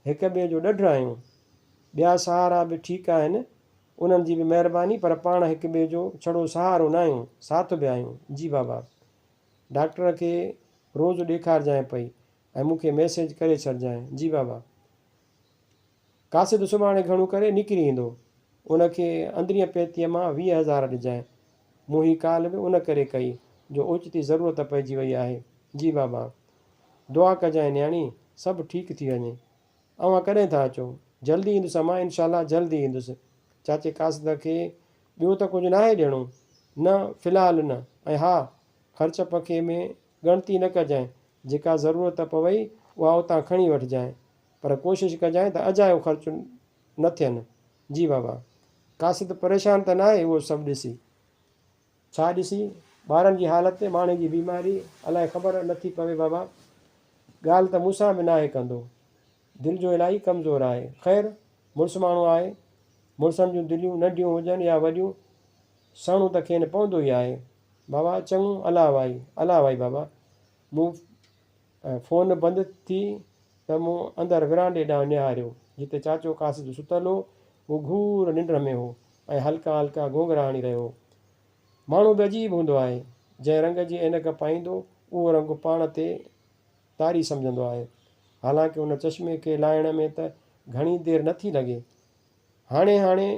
هڪ ٻئي جو ڏڍ آهيون. ٻيا سهارا به ٺيڪ آهن، انهن جي به مهرباني پر پاڻ هڪ ٻئي جو ڇڙو سهارو ناهيون، ساٿ به آهيون. جي بابا. ڊاڪٽر کي روز ڏيکارجانء پئي ۽ مون کي ميسيج ڪري ڇڏجانء. جي بابا. قاصد سڀاڻي گهڻو ڪري نڪري ايندو. ان کي اندرينء پيتيء مان 20,000 ڏجانء. مون هي ڪال به ان ڪري ڪئي جو اوچتي ضرورت پئجي وئي آهي. جي بابا. دعا ڪجانء نياڻي، سڀ ٺيڪ ٿي وڃي. اوهان ڪڏهن ٿا اچو؟ جلدي ايندس امان، انشاء الله جلدي ايندس. چاچي قاصد کي ٻيو ته ڪجهه ناهي ڏيڻو؟ نه، في الحال نه. ۽ ها، خرچ پکي ۾ ڳڻتي نه ڪجانء، جيڪا ضرورت پوئي اها اتان کڻي وٺجانء. پر ڪوشش ڪجانء ته اجايو خرچ نه ٿين. جي بابا. قاصد پريشان ته ناهي اهو سڀ ڏسي؟ ڇا ڏسي؟ ٻارن جي حالت، ماڻهي جي بيماري، الائي خبر نه ٿي پوي بابا. ڳالهه ته مون سان به ناهي ڪندو. دل جو الائي ڪمزور آهي. خير، مڙس ماڻهو آهي. مڙسن جون دليون ننڍيون هجن يا وڏيون، سهڻو ته کين پوندو ئي آهي. بابا، چڱو، الله وائي. الله وائي بابا. مون فون بند ٿي ته مون اندر ورانڊي ڏانهن نهاريو، جتي چاچو قاصد ستل هو. هو گهور ننڊ ۾ هو ۽ هلڪا هلڪا گهونگهرا هڻي رهيو هو. ماڻهو به عجيب هوندو آهي. جنهن رنگ جي عينڪ پائيندو، اهو رنگ پاڻ تي طاري سمجهندو آهي. حالانڪه ان چشمي کي لاهڻ ۾ ته گهڻي دير نه ٿي لڳي. هاڻي هاڻي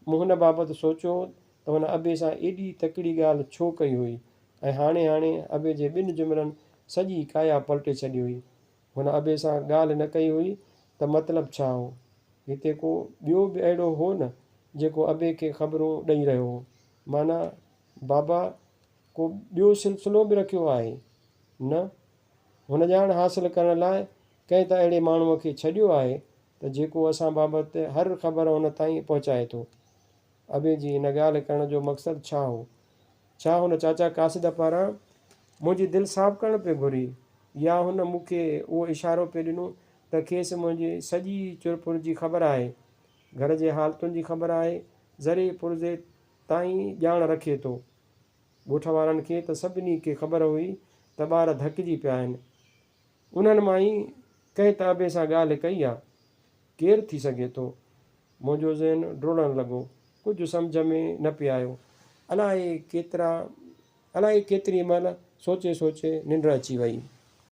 مون هن بابت سوچيو ته هن ابي سان ايڏي تڪڙي ڳالهه ڇو ڪئي هئي ۽ هاڻي هاڻي ابي جي ٻن جملن سڄي ڪايا پلٽي ڇڏي هئي. هن ابي سان ڳالهه نه ڪئي هئي ته مطلب ڇا هو؟ هتي ڪو ٻيو به اهڙو هو نه جيڪو ابي کي خبرون ڏئي رهيو هو. معنيٰ بابا ڪو ٻيو سلسلو به رکيو آهي؟ نه. هن ڄاڻ حاصل ڪرڻ لاء ڪنهن ته اهڙي ماڻهوء کي ڇڏيو آهي ته جيڪو اسان بابت هر خبر هن تائين پهچائي ٿو. ابي جي ان ڳالهه ڪرڻ جو مقصد ڇا هو؟ ڇا هن چاچا قاصد پاران منهنجي دل صاف ڪرڻ پئي گهري يا هن مون کي اهو اشارو پئي ڏنو ته کيس منهنجي سڄي چرپر جي خبر آهي، گهر جي حالتن جي خبر آهي، ذري پرزي تائين ڄاڻ رکي ٿو. ڳوٺ وارن کي ته سڀني کي خبر هئي ته ٻار ڌڪجي پيا آهن. انهن مان ئي ڪنهن ته ابي سان ڳالهه ڪئي آ. ڪير ٿي سگهي ٿو؟ منهنجو ذهن ڊوڙڻ لڳو. ڪجهه سمجهه ۾ نه پئي آيو. الائي ڪيترا الائي ڪيتري مهل سوچي سوچي ننڊ اچي وئي.